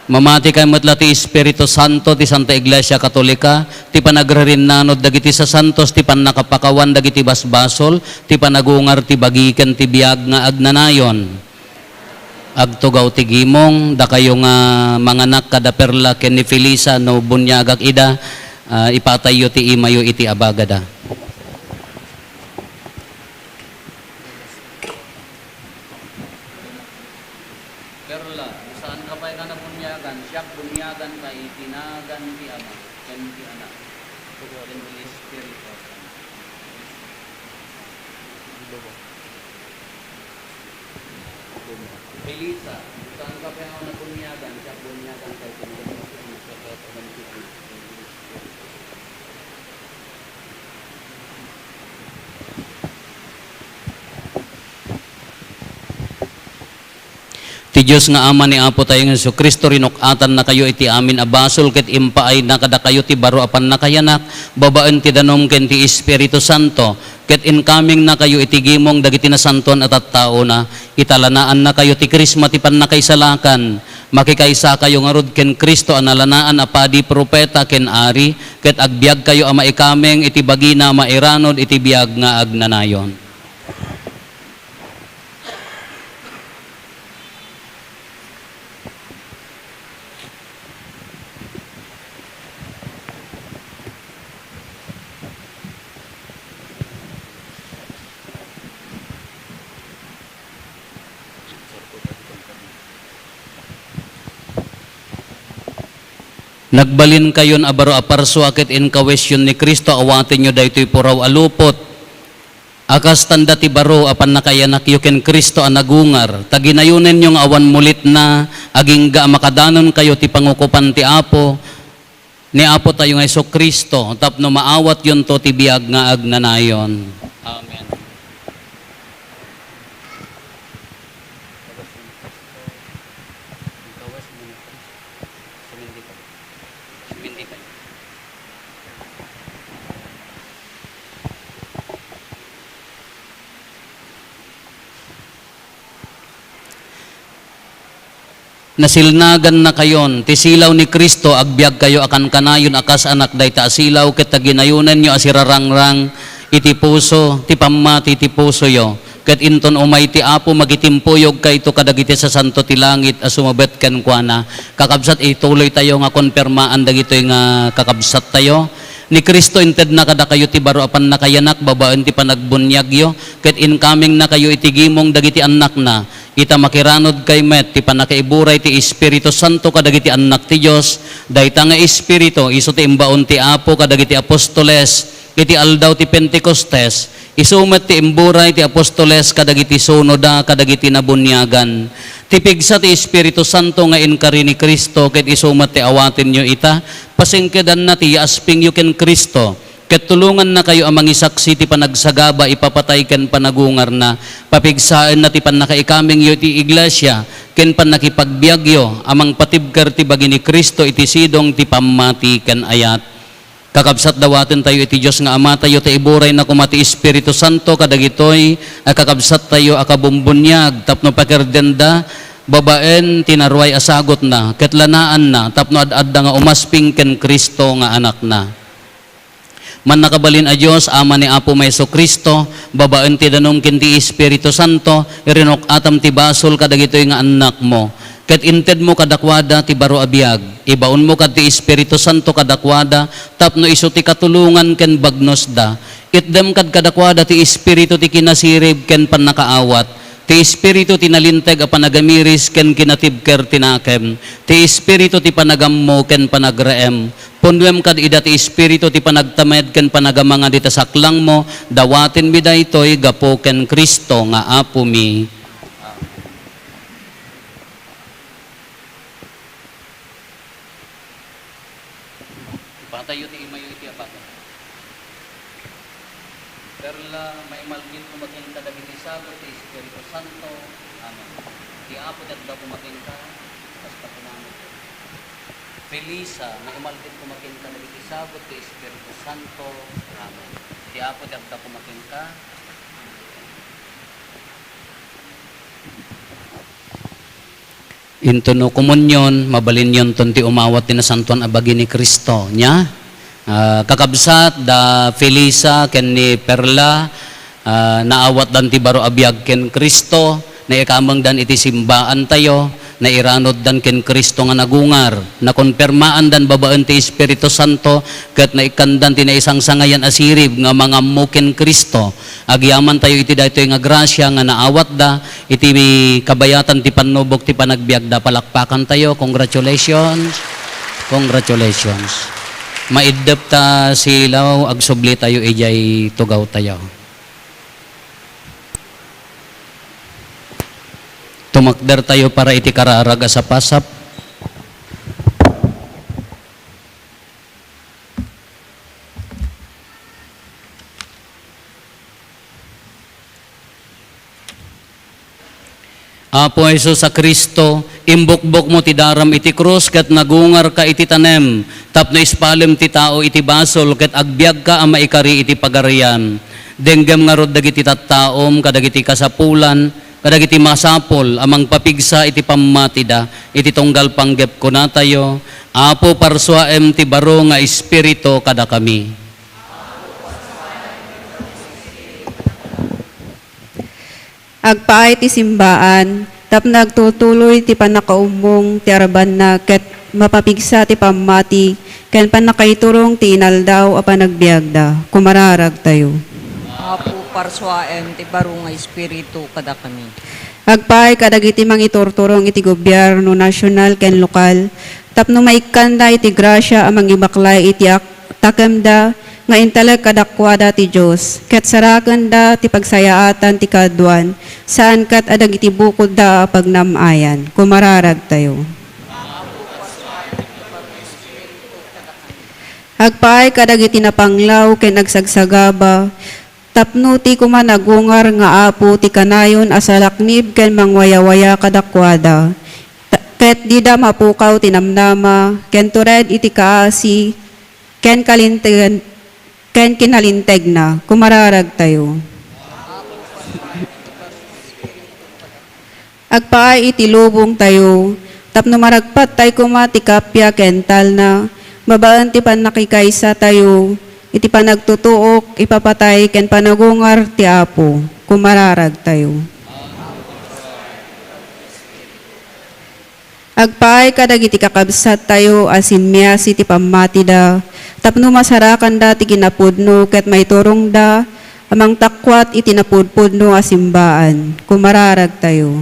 Mamati kay met la ti Espiritu Santo, ti Santa Iglesia Katolika, ti panagririnnanod dagiti sasantos, ti pannakapakawan dagiti basbasol, ti panagungar ti bagi ken ti biag nga agnanayon. Agtugaw ti gimong, dakayo nga manganak kada Perla ken ni Felisa, no buniagak ida, ah, ipatayyo ti imayo iti abagada. Perla, no saanka pay nga nabuniagan, siak buniaganka iti nagan ti Ama, ken ti Anak, ken ti Espiritu Santo. Felisa, no saanka pay nga nabuniagan, siak buniaganka iti nagan ti Ama, ken ti Anak, ken ti Espiritu Santo. Ti Dios nga Ama ni Apo tayo nga Jesu-Cristo, rinuk-atannakayo iti amin a basol ket impaayna kadakayo ti baro a pannakayanak babaen ti danum ken ti Espiritu Santo, ket inkamingnakayo iti gimong dagiti nasantoan a tattaona. Italanaannakayo ti Krisma ti pannakaisalakan. Makikaysakayo ngarud ken Cristo a nalanaan a padi, profeta, ken ari, ket agbiagkayo a maikameng iti bagina a mairanod iti biag nga agnanayon. Nagbalinkayon a baro a parsua ket inkawisyon ni Cristo, awatenyo daytoy puraw a lupot. A kas tanda ti baro a pannakaiyanakyo ken Cristo a nagungar, ta ginayonenyo nga awan mulitna, agingga a makadanonkayo ti pangukopan ti Apo, ni Apo tayo nga Jesu-Cristo, tapno maawatyonto ti biag nga agnanayon. Amen. Nasilnagannakayon ti silaw ni Cristo, agbiagkayo a kankanayon a kas anak dayta a silaw, ket ta ginayonenyo a sirarangrang iti puso ti pammati ti pusoyo, ket inton umay ti Apo, magitimpuyogkayto kadagiti sasanto ti langit a sumabet kenkuana. Kakabsat, ituloytayo nga konpermaan dagitoy nga kakabsattayo. Ni Cristo intedna kadakayo ti baro a pannakayanak babaen ti panagbuniagyo, ket inkamingnakayo iti gimong dagiti annakna. Ita, makiranudkay met ti pannakaiburay ti Espiritu Santo kadagiti annak ti Dios. Dayta nga Espiritu, isu ti imbaon ti Apo kadagiti apostoles iti aldaw ti Pentecostes. Isu met ti imburay ti apostoles kadagiti sunoda kadagiti nabuniagan. Ti pigsa ti Espiritu Santo nga inkari ni Cristo, ket isu met ti awatenyo ita, pasingkedanna ti yaaspingyo ken Cristo, ket tulongannakayo a mangisaksi ti panagsagaba, ipapatay ken panagungarna. Papigsaenna ti pannakaikamengyo iti iglesia ken pannakipagbiagyo a mangpatibker ti bagi ni Cristo iti sidong ti pammati ken ayat. Kakabsat, dawatentayo iti Dios nga Amatayo, ta iburayna koma ti Espiritu Santo kadagitoy a kakabsattayo a kabumbuniag tapno pakerdenda babaen ti naruay a sagutna ket lanaanna tapno ad-adda nga umasping ken Cristo nga Anakna. Mannakabalin a Dios, Ama ni Apomi Jesu-Cristo, babaen ti danum ken ti Espiritu Santo, irinuk-atam ti basol kadagitoy nga annakmo, ket intedmo kadakuada ti baro a biag. Ibaonmo kad ti Espiritu Santo kadakuada tapno isu ti katulongan ken bagnosda. Itdem kad kadakuada ti espiritu ti kinasirib ken pannakaawat, ti espiritu ti nalinteg a panagamiris ken kinatibker ti nakem, ti espiritu ti panagammo ken panagrem. Punnuem kad ida ti espiritu ti panagtamed ken panagamanga dita saklangmo. Dawatenmi daytoy gapu ken Cristo nga Apomi. Ipatayyo ti imayo iti abaga. Perla, maimalgin koma kenka dagiti sagut ti Espiritu Santo. Amen. Ti Apo ti adda koma kenka, kas pakinamut. Felisa, maimalgin koma kenka dagiti sagut ti Espiritu Santo. Amen. Ti Apo ti adda koma kenka. Intono komunion, mabalinyonton ti umawat ti nasantoan a bagi ni Cristo. Nia? Ah, kakabsat, da Felisa ken ni Perla, ah, naawatdan ti baro a biag ken Cristo, naikamengdan iti simbaantayo, nairanuddan ken Cristo nga nagungar, nakonpermaandan babaen ti Espiritu Santo, ket naikkandan ti naisangsangayan a sirib nga mangammo ken Cristo. Agyamantayo iti daytoy nga grasia nga naawatda, iti kabayatan ti pannubok ti panagbiagda. Palakpakantayo. Congratulations. Congratulations. Maiddep ta silaw, agsublitayo idiay tugawtayo. Tumakdertayo para iti kararag a sapasap. Apo Jesus a Cristo, imbukbokmo ti daram iti krus ket nagungarka iti tanem tapno ispalem ti tao iti basol ket agbiagka a maikari iti Pagarian. Denggem ngarud dagiti tattaom kadagiti kasapulan, kadagiti masapul a mangpapigsa iti pammatida iti tunggal panggep. Kunatayo, Apo, parsuaem ti baro nga espiritu kadakami. Agpaay ti simbaan tapno agtutuloy ti pannakaummong ti arabanna ket mapapigsa ti pammati ken pannakaiturong ti inaldaw a panagbiagda. Kumararagtayo. Apo, parsuaem ti baro nga espiritu kadakami. Agpaay kadagiti mangiturturong iti gobierno nasional ken lokal tapno maikkanda iti grasia a mangibaklay iti ak-, takemda nga intalek kadakuada ti Dios, ket sarakenda ti pagsayaatan ti kaaduan, saan ket a dagiti bukodda a pagnam-ayan. Kumararagtayo. Agpaay kadagiti napanglaw ken agsagsagaba, tapno ti koma nagungar nga Apo ti kanayon a salaknib ken mangwayawaya kadakuada, ta-, ket dida mapukaw ti namnama ken tured iti kaasi ken kalintegen-, ken kinalintegna. Kumararagtayo. Agpaay iti lubongtayo tapno maragpattay koma ti kappia ken talna babaen ti pannakikaysatayo iti panagtutuok, ipapatay ken panagungar ti Apo. Kumararagtayo. Agpaay kadagiti kakabsattayo a simmiasi ti pammatida tapno masarakanda ti kinapudno ket maiturongda a mangtakuat iti napudpudno a simbaan. Kumararagtayo.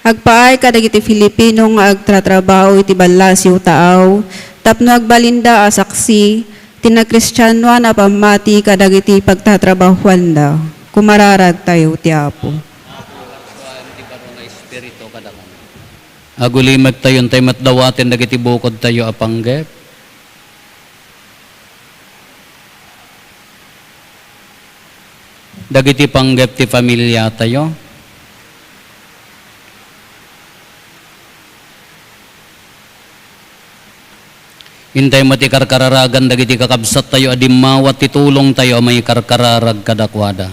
Agpaay kadagiti Filipino nga agtratrabaho iti ballasiw taaw tapno agbalinda a saksi ti nakristianoan a pammati kadagiti pagtatrabahoanda. Kumararagtayo ti Apo. Agulimektayo, intay met dawaten dagiti bukodtayo a panggep. Dagiti panggep ti familiatayo. Intay met ikarkararagan dagiti kakabsattayo a dimmawat ti tulongtayo a mangikarkararag kadakuada.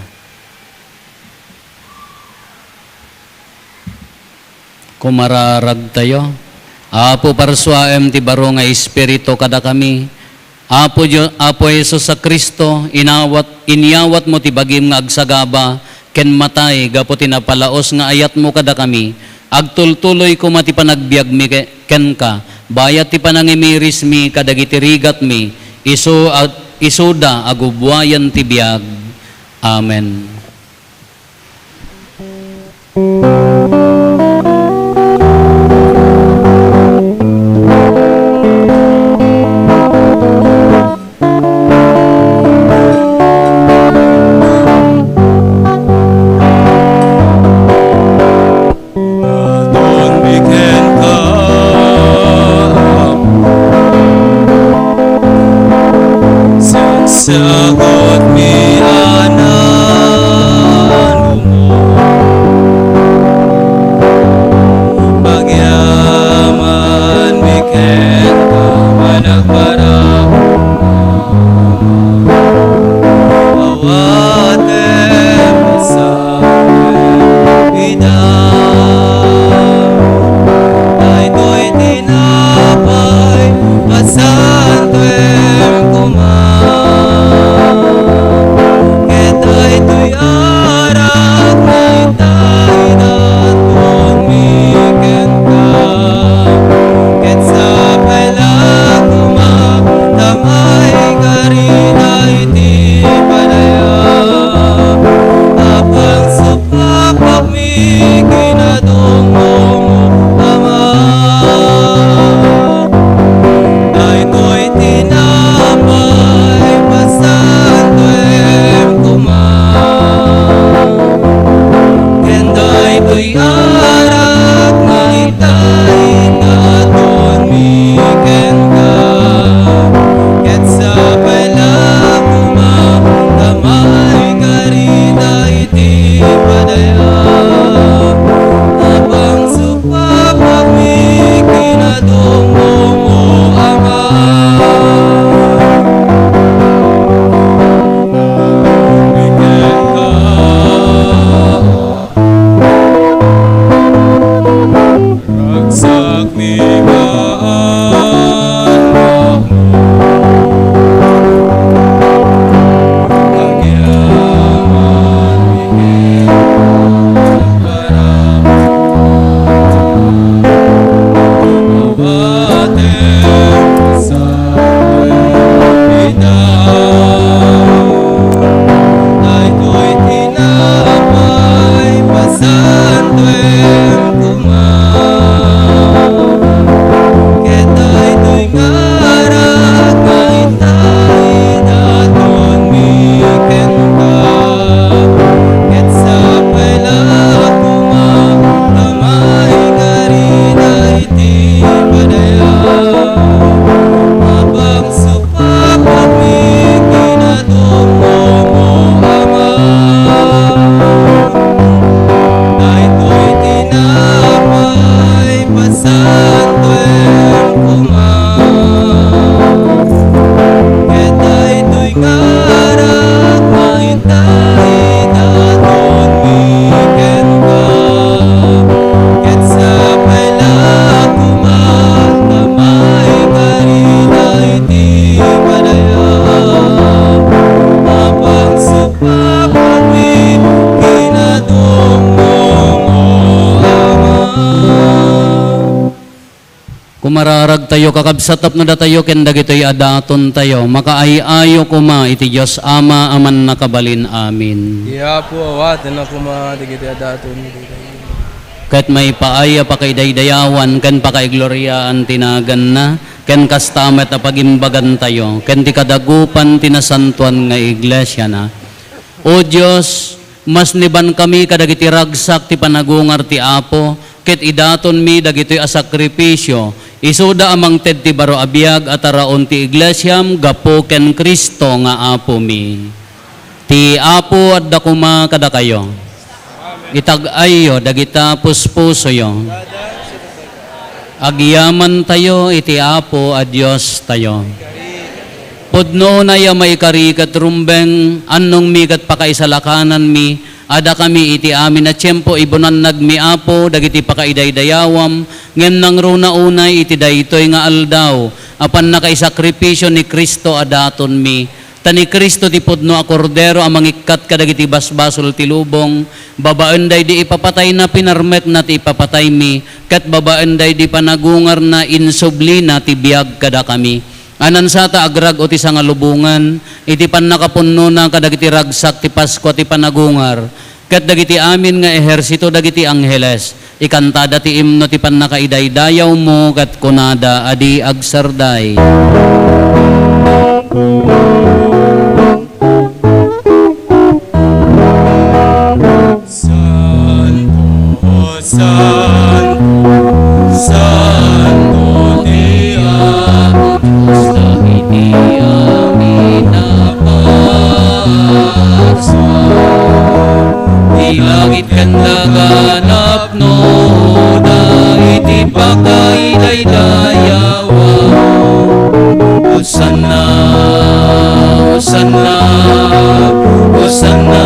Kumararagtayo. Apo, parsuaem ti baro nga espiritu kadakami. Apo Dio-, Apo Jesus a Cristo, inawat, inyawatmo ti bagim nga agsagaba ken matay gapu ti napalaos nga ayatmo kadakami. Agtultuloy koma ti panagbiagmi ke-, kenka, bayat ti panangimirismi kadagiti rigatmi, isu a-, isuda a gubuayan ti biag. Amen. Atonmi kenka, Apo. Sagsagutmi a nanuma. Mi kinadongngom, Ama, daytoy tinapay, pasantoem koma. Ken daytoy arak nga itaydaton mi kenka, ket sapay la koma nga maikari daytoy padayaw a pangsupapakmi kinadongngom, Ama. Kenka. Ragsakmi nga anak, agyamanmi ket awatem sa ita. Daytoy tinapay, pasantoem koma. Ket daytoy nga arak nga itaydaton mi kenka, ket sapay la koma nga maikari daytoy padayaw a pangsupapakmi kinadongngom, Ama. Daytoy tinapay, pasantoem koma. Ket daytoy nga arak nga itaydaton mi kenka, ket sapay la koma nga maikari daytoy padayaw a pangsupapakmi kinadongngom, Ama. Kumararagtayo, kakabsat, tapno datayo ken dagitoy a datontayo makaay-ayo koma iti Dios Ama a Mannakabalin-amin. Ti Apo awatenna koma dagiti a daton. Ket maipaay a pakaidaydayawan ken pakaigloriaan ti naganna, ken kasta met a pagimbagantayo ken ti kadagupan ti nasantoan nga iglesiana. O Dios, masnibankami kadagiti ragsak ti panagungar ti Apo, ket idatonmi dagitoy a sakrifisio, isuda a mangted ti baro a biag a taraon ti iglesiam gapu ken Cristo nga Apomi. Ti Apo adda koma kadakayo. Itag-ayyo dagita puspusoyo. Agyamantayo iti Apo a Diostayo. Pudno unay a maikari ket rumbeng, annongmi ket pakaisalakananmi a dakami iti amin a tiempo ibunannagmi, Apo, dagiti pakaidaydayawam, ngem nangruna unay iti daytoy nga aldaw a pannakaisakripisio ni Cristo a datonmi. Ta ni Cristo ti pudno a Kordero a mangikkat kadagiti basbasol ti lubong, babaen daydi ipapatayna, pinarmekna ti ipapataymi, ket babaen daydi panagungarna, insublina ti biag kadakami. A nansata agrag-o ti sangalubongan iti pannakapunnona kadagiti ragsak ti Paskua ti panagungar, ket dagiti amin nga ehersito dagiti angheles, ikantada ti imno ti pannakaidaydayawmo ket kunada a di agsarday. Santo, santo, santo ti Apo Dios dagiti amin a Pasko. Ti langit ken daga napnoda iti pakaidaydayawa. Hosanna, Hosanna, Hosanna,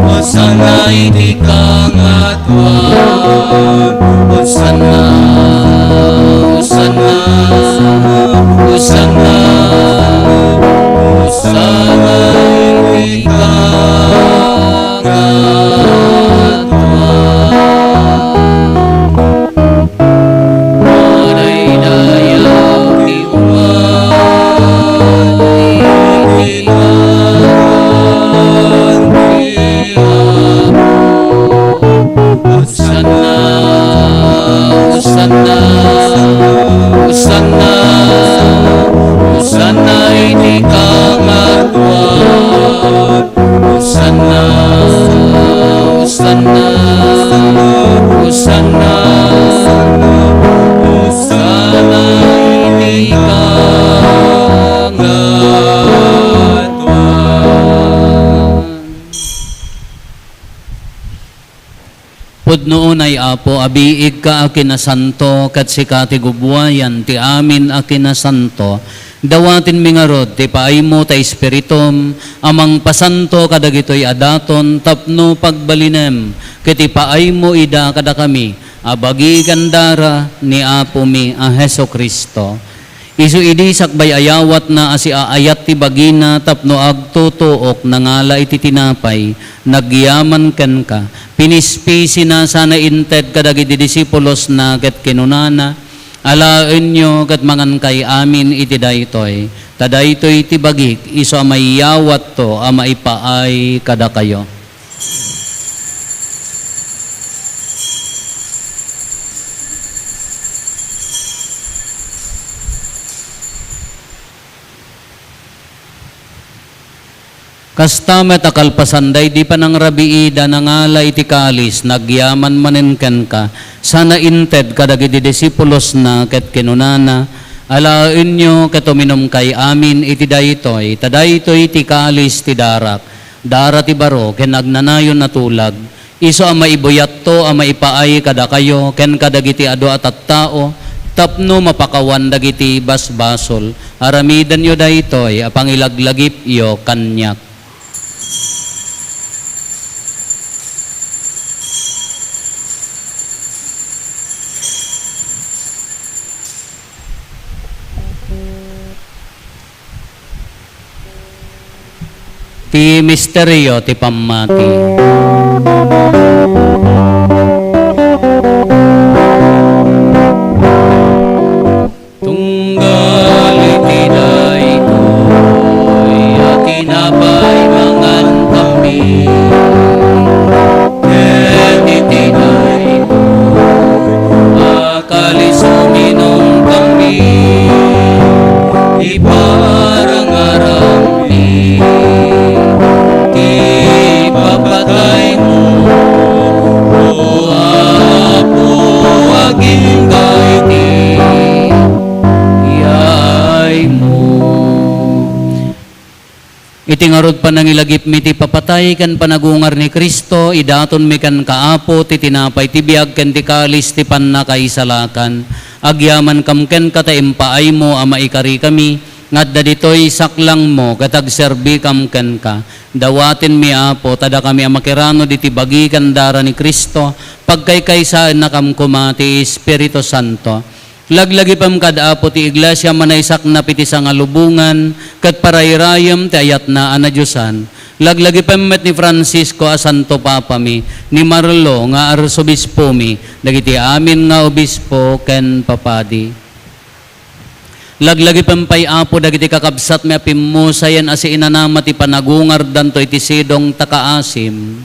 Hosanna iti kangatoan. Hosanna, Hosanna, Hosanna, Hosanna iti kangatoan. Madaydayaw ti umay iti nagan ti Apo. Hosanna, Hosanna iti kangatoan. Pudno unay, Apo, a biigka a kinasanto, ket sika ti gubbuayan ti amin a kinasanto. Dawatenmi ngarud ti paaymo ta Espiritum a mangpasanto kadagitoy a daton tapno pagbalinem ket ipaaymo ida kadakami a bagi ken dara ni Apomi a Jesu-Cristo. Isu idi sakbay ayawatna a siaayat ti bagina tapno agtutuok, nangala iti tinapay, nagyaman kenka, pinispisina sana inted kadagiti disipulosna ket kinunana, "Alaenyo ket mangankay amin iti daytoy, ta daytoy ti bagik isu a maiyawatto a maipaay kadakayo." Kasta met a kalpasan daydi panangrabiida, nangala iti kalis, nagyaman manen kenka, sana inted kadagiti disipulosna ket kinunana, "Alaenyo ket uminumkay amin iti daytoy, ta daytoy ti kalis ti darak, dara ti baro ken agnanayon a tulag, isu a maibuyatto a maipaay kadakayo ken kadagiti adu a tattao tapno mapakawan dagiti basbasol. Aramidenyo daytoy a pangilaglagipyo kaniak." Ti misterio ti pammati. Tunggal iti daytoy a tinapay mangankami, ket iti daytoy a kalis uminumkami, iparangarammi ti ipapataymo, O Apo, agingga iti yaaymo. Iti ngarud panangilagipmi ti papatay ken panagungar ni Cristo, idatonmi kenka, Apo, ti tinapay ti biag ken ti kalis ti pannakaisalakan. Agyamankam kenka ta impaaymo a maikarikami nga adda ditoy saklangmo ket agserbikam kenka. Dawatenmi, Apo, ta dakami a makiranod iti bagi ken dara ni Cristo, pagkaykaysaennakam koma ti Espiritu Santo. Laglagipem kad Apo ti Iglesia a manaysaknap iti sangalubongan ket parayrayem ti ayatna a nadiosan. Laglagipem met ni Francisco a Santo Papami, ni Marlo nga Arsobispomi, dagiti amin nga obispo ken papadi. Laglagipem pay, Apo, dagiti kakabsatmi a pimmusayen a siinanama ti panagungardanto iti sidong ta kaasim.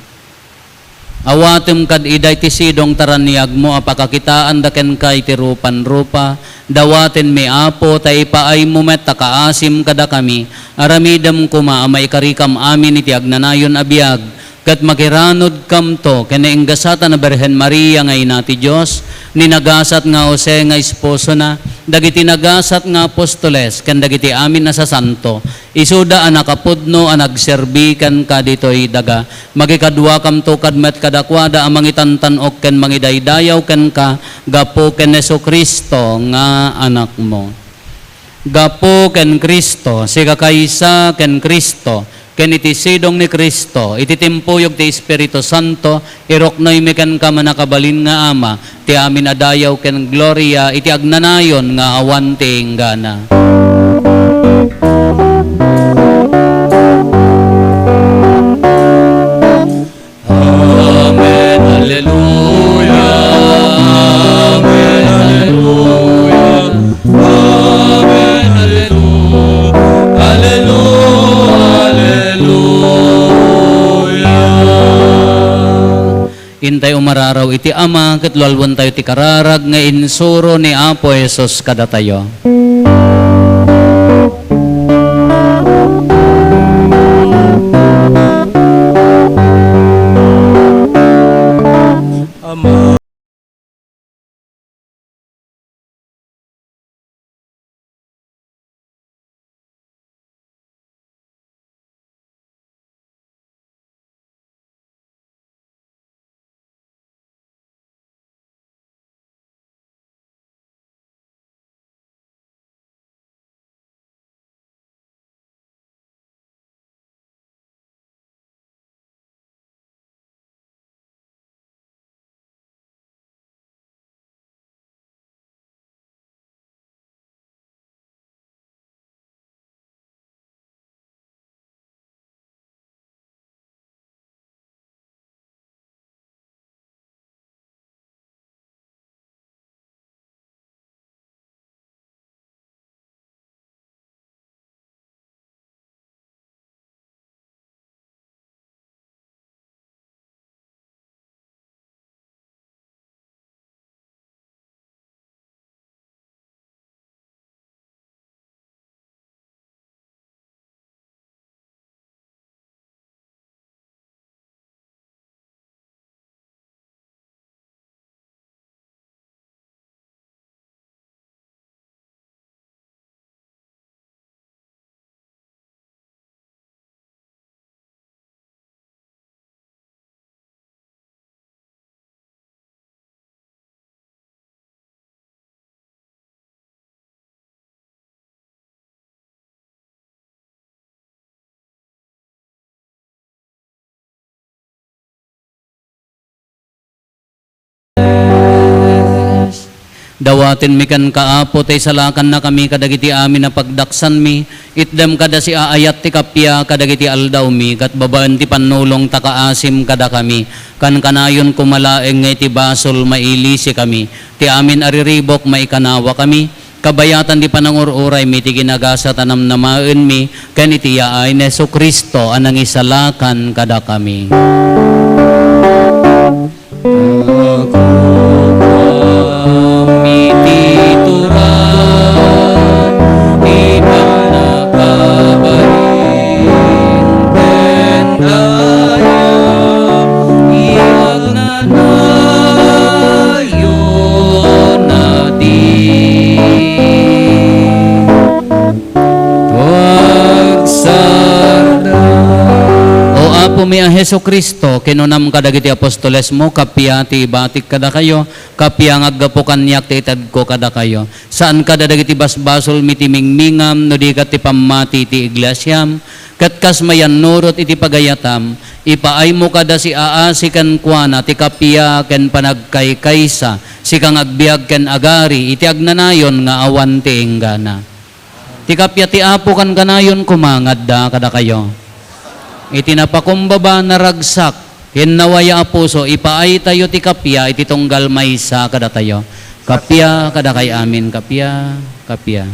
Awatem kad ida iti sidong ta raniagmo a pakakitaanda kenka iti rupan-rupa. Dawatenmi, Apo, ta ipaaymo met ta kaasim kadakami. Aramidem koma a maikarikam amin iti agnanayon a biag, ket makiranudkamto ken nainggasatan a Birhen Maria nga Ina ti Dios, ni nagasat nga Jose nga esposona, dagiti nagasat nga apostoles, ken dagiti amin a sasanto, isuda a nakapudno a nagserbi kenka ditoy daga. Makikaduakamto kad met kadakuada a mangitantan-ok ken mangidaydayaw kenka gapu ken Jesu-Cristo nga Anakmo. Gapu ken Cristo, sikakaysa ken Cristo, ken iti sidong ni Cristo, iti timpuyog ti Espiritu Santo, iruknoymi kenka, mannakabalin nga Ama, ti amin a dayaw ken gloria iti agnanayon nga awan ti inggana. Amen. Alleluia. Amen. Alleluia. Amen. Alleluia. Alleluia. Intay umararaw iti Ama, ket lualwentayo ti kararag nga insuro ni Apo Jesus kadatayo. Dawatenmi kenka, Apo, ta isalakannakami kadagiti amin a pagdaksanmi. Itdem kada siaayat ti kappia kadagiti aldawmi, ket babaen ti pannulongta, kaasim kadakami. Kankanayon koma laeng nga iti basol, mailisikami. Ti amin a riribuk, maikanawakami. Kabayatan ti panangur-uraymi, ti ginagasat a namnamaenmi, ken iti yaay ni Jesu-Cristo a nangisalakan kadakami. Kami ti turay, ti pannakabalin ken dayag, iyagnanayon a di agsarda. O Apomi a Jesu-Cristo, kinunam kadagiti apostolesmo, kappia ti ibatik kadakayo, kappia nga aggapu kaniak ti itedko kadakayo. Saan kada dagiti basbasolmi ti mingmingam, no di ket ti pammati ti iglesiam. Ket kas mayannurot iti pagayatam, ipaaymo kada siaasi kenkuana ti kappia ken panagkaykaysa, sika nga agbiag ken agari iti agnanayon nga awan ti inggana. Ti kappia ti Apo kankanayon koma nga adda kadakayo. Iti napakumbaba, naragsak, ken nawaya a puso, ipaaytayo ti kappia iti tunggal maysa kadatayo. Kappia kadakay amin, kappia, kappia.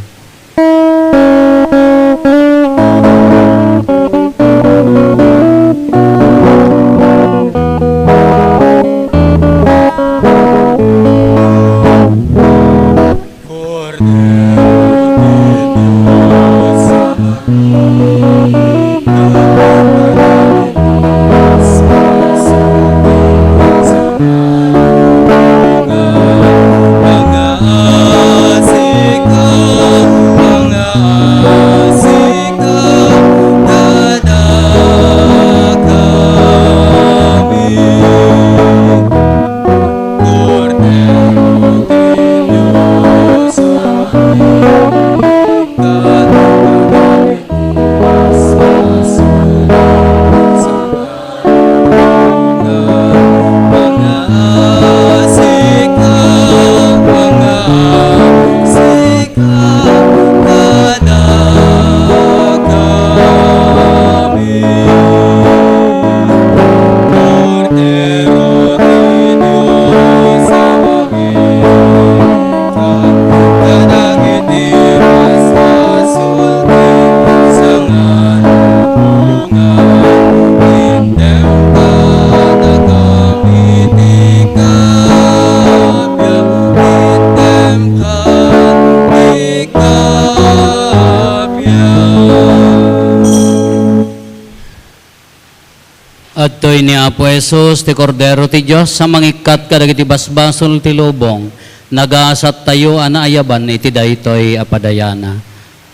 Adtoy ni Apo Jesus, ti Kordero ti Dios, a mangikkat kadagiti basbasol ti lubong. Nagasattayo a naayaban iti daytoy a padayana.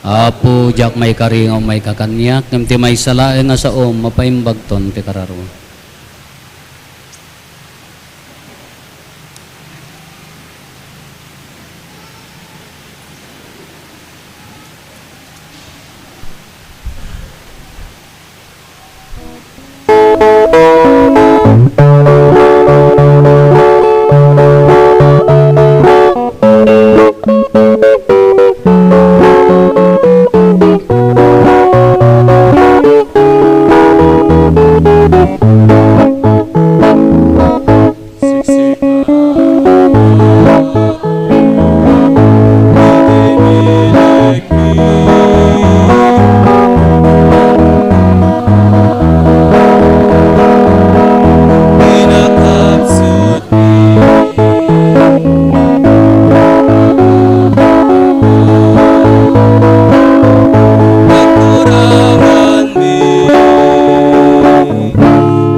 Apo, diak maikari nga umayka kaniak, ngem ti maysa laeng a saom, mapaimbagton ti kararua.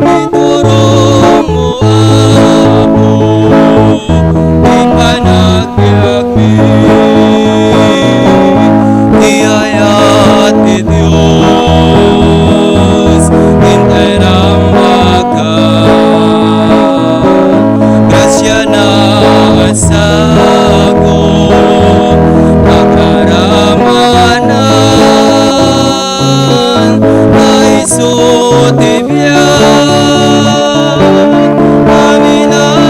Ituronmo, Apo, ti panagbiagmi, ti ayat ti Dios, intay rammakan, grasiana a sago, pakaramanan, Isu ti biag a minagapuan,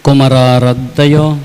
Pumararagtayo.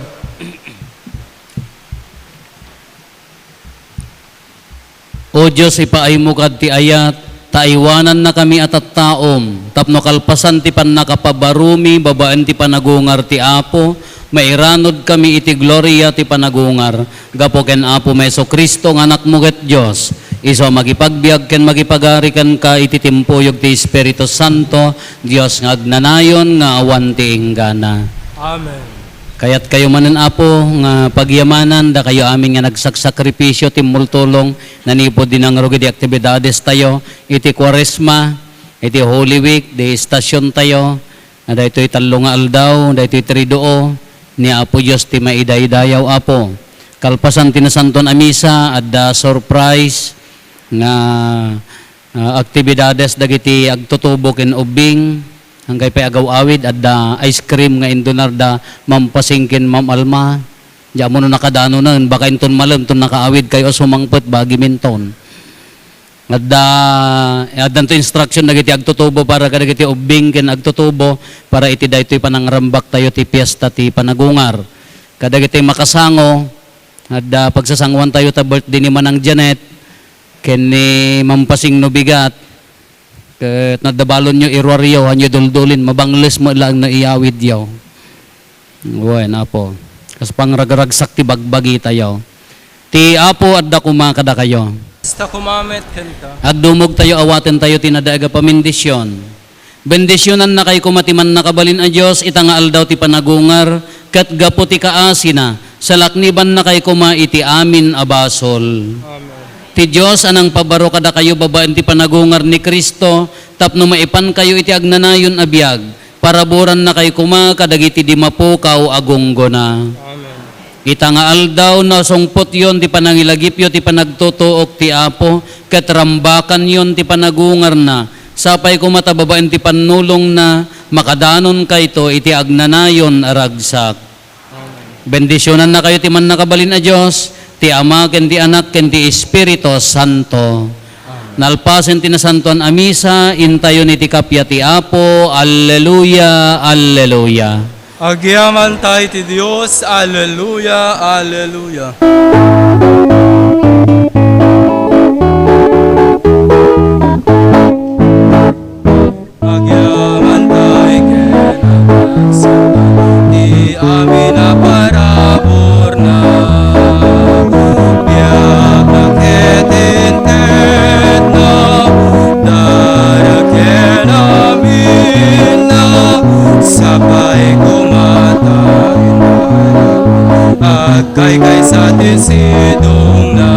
O Dios, ipaaymo kad ti ayat, ta aywanannakami a tattaom, tapno kalpasan ti pannakapabarumi babaen ti panagungar ti Apo, mairanudkami iti gloria ti panagungar, gapu ken Apomi Jesu-Cristo nga Anakmo ket Dios, isu a makipagbiag ken makipagari kenka iti timpuyog ti Espiritu Santo, Dios nga agnanayon nga awan ti inggana. Amen. Kayatkayo manen, Apo, nga pagyamanan dakayo amin nga nagsaksakripisio, timmultulong, nanipud di nangrugi di aktibidades tayo iti Kuaresma, iti Holy Week, di estasyon tayo, na daytoy tallo nga aldaw, daytoy Triduo, ni Apo Dios ti maidaydayaw, Apo. Kalpasan ti nasanton a misa, adda surprise nga, ah, aktibidades dagiti agtutubo ken ubbing. Angkay pay agaw-awid, adda ice cream nga indunarda Ma'am Pasing ken Ma'am Alma. Diammo no nakadanonen, baka inton malem, ton nakaawidkayo a sumangpet, bagiminton. Adda, addanto instruction dagiti agtutubo para kadagiti ubbing ken agtutubo para iti daytoy panangrambak tayo ti Piesta ti Panagungar. Kadagiti makasango, adda pagsasanguan tayo ta birthday ni Manang Janet ken ni Ma'am Pasing no bigat. Ket naddabalonyo iruaryo, hanyo duldulin, mabangles met laeng no iyawidyo. Wen, Apo. Kas pangragragsak ti bagbagi tayo. Ti Apo adda koma kadakayo. Kasta koma met kenka. Agdumog tayo, awaten tayo ti nadaag a pamendisyon. Bendisionannakay koma ti Mannakabalin a Dios ita nga aldaw ti panagungar, ket gapu ti kaasina, salaknibannakay koma iti amin a basol. Amen. Ti Dios a nangpabaro kadakayo babaen ti panagungar ni Cristo tapno maipankayo iti agnanayon a biag, paraburannakay koma kadagiti di mapukaw a gunggona. Amen. Ita nga aldaw, nasungpotyon ti panangilagipyo ti panagtutuok ti Apo, ket rambakanyon ti panagungarna, sapay koma ta babaen ti pannulongna, makadanonkayto iti agnanayon a ragsak. Bendisionannakayo ti Mannakabalin a Dios, ti Ama, ken ti Anak, ken ti Espiritu Santo. Nalpasen ti Nasantoan a Misa, intayon iti kappia ti Apo. Alleluia, alleluia. Agyamanta iti Dios. Alleluia, alleluia. Agyamanta ken agsakan ti amin a paraburna. Biagna ket intedna, dara ken aminna, sapay koma ta inarap. Agkaykaysa ti sidongna,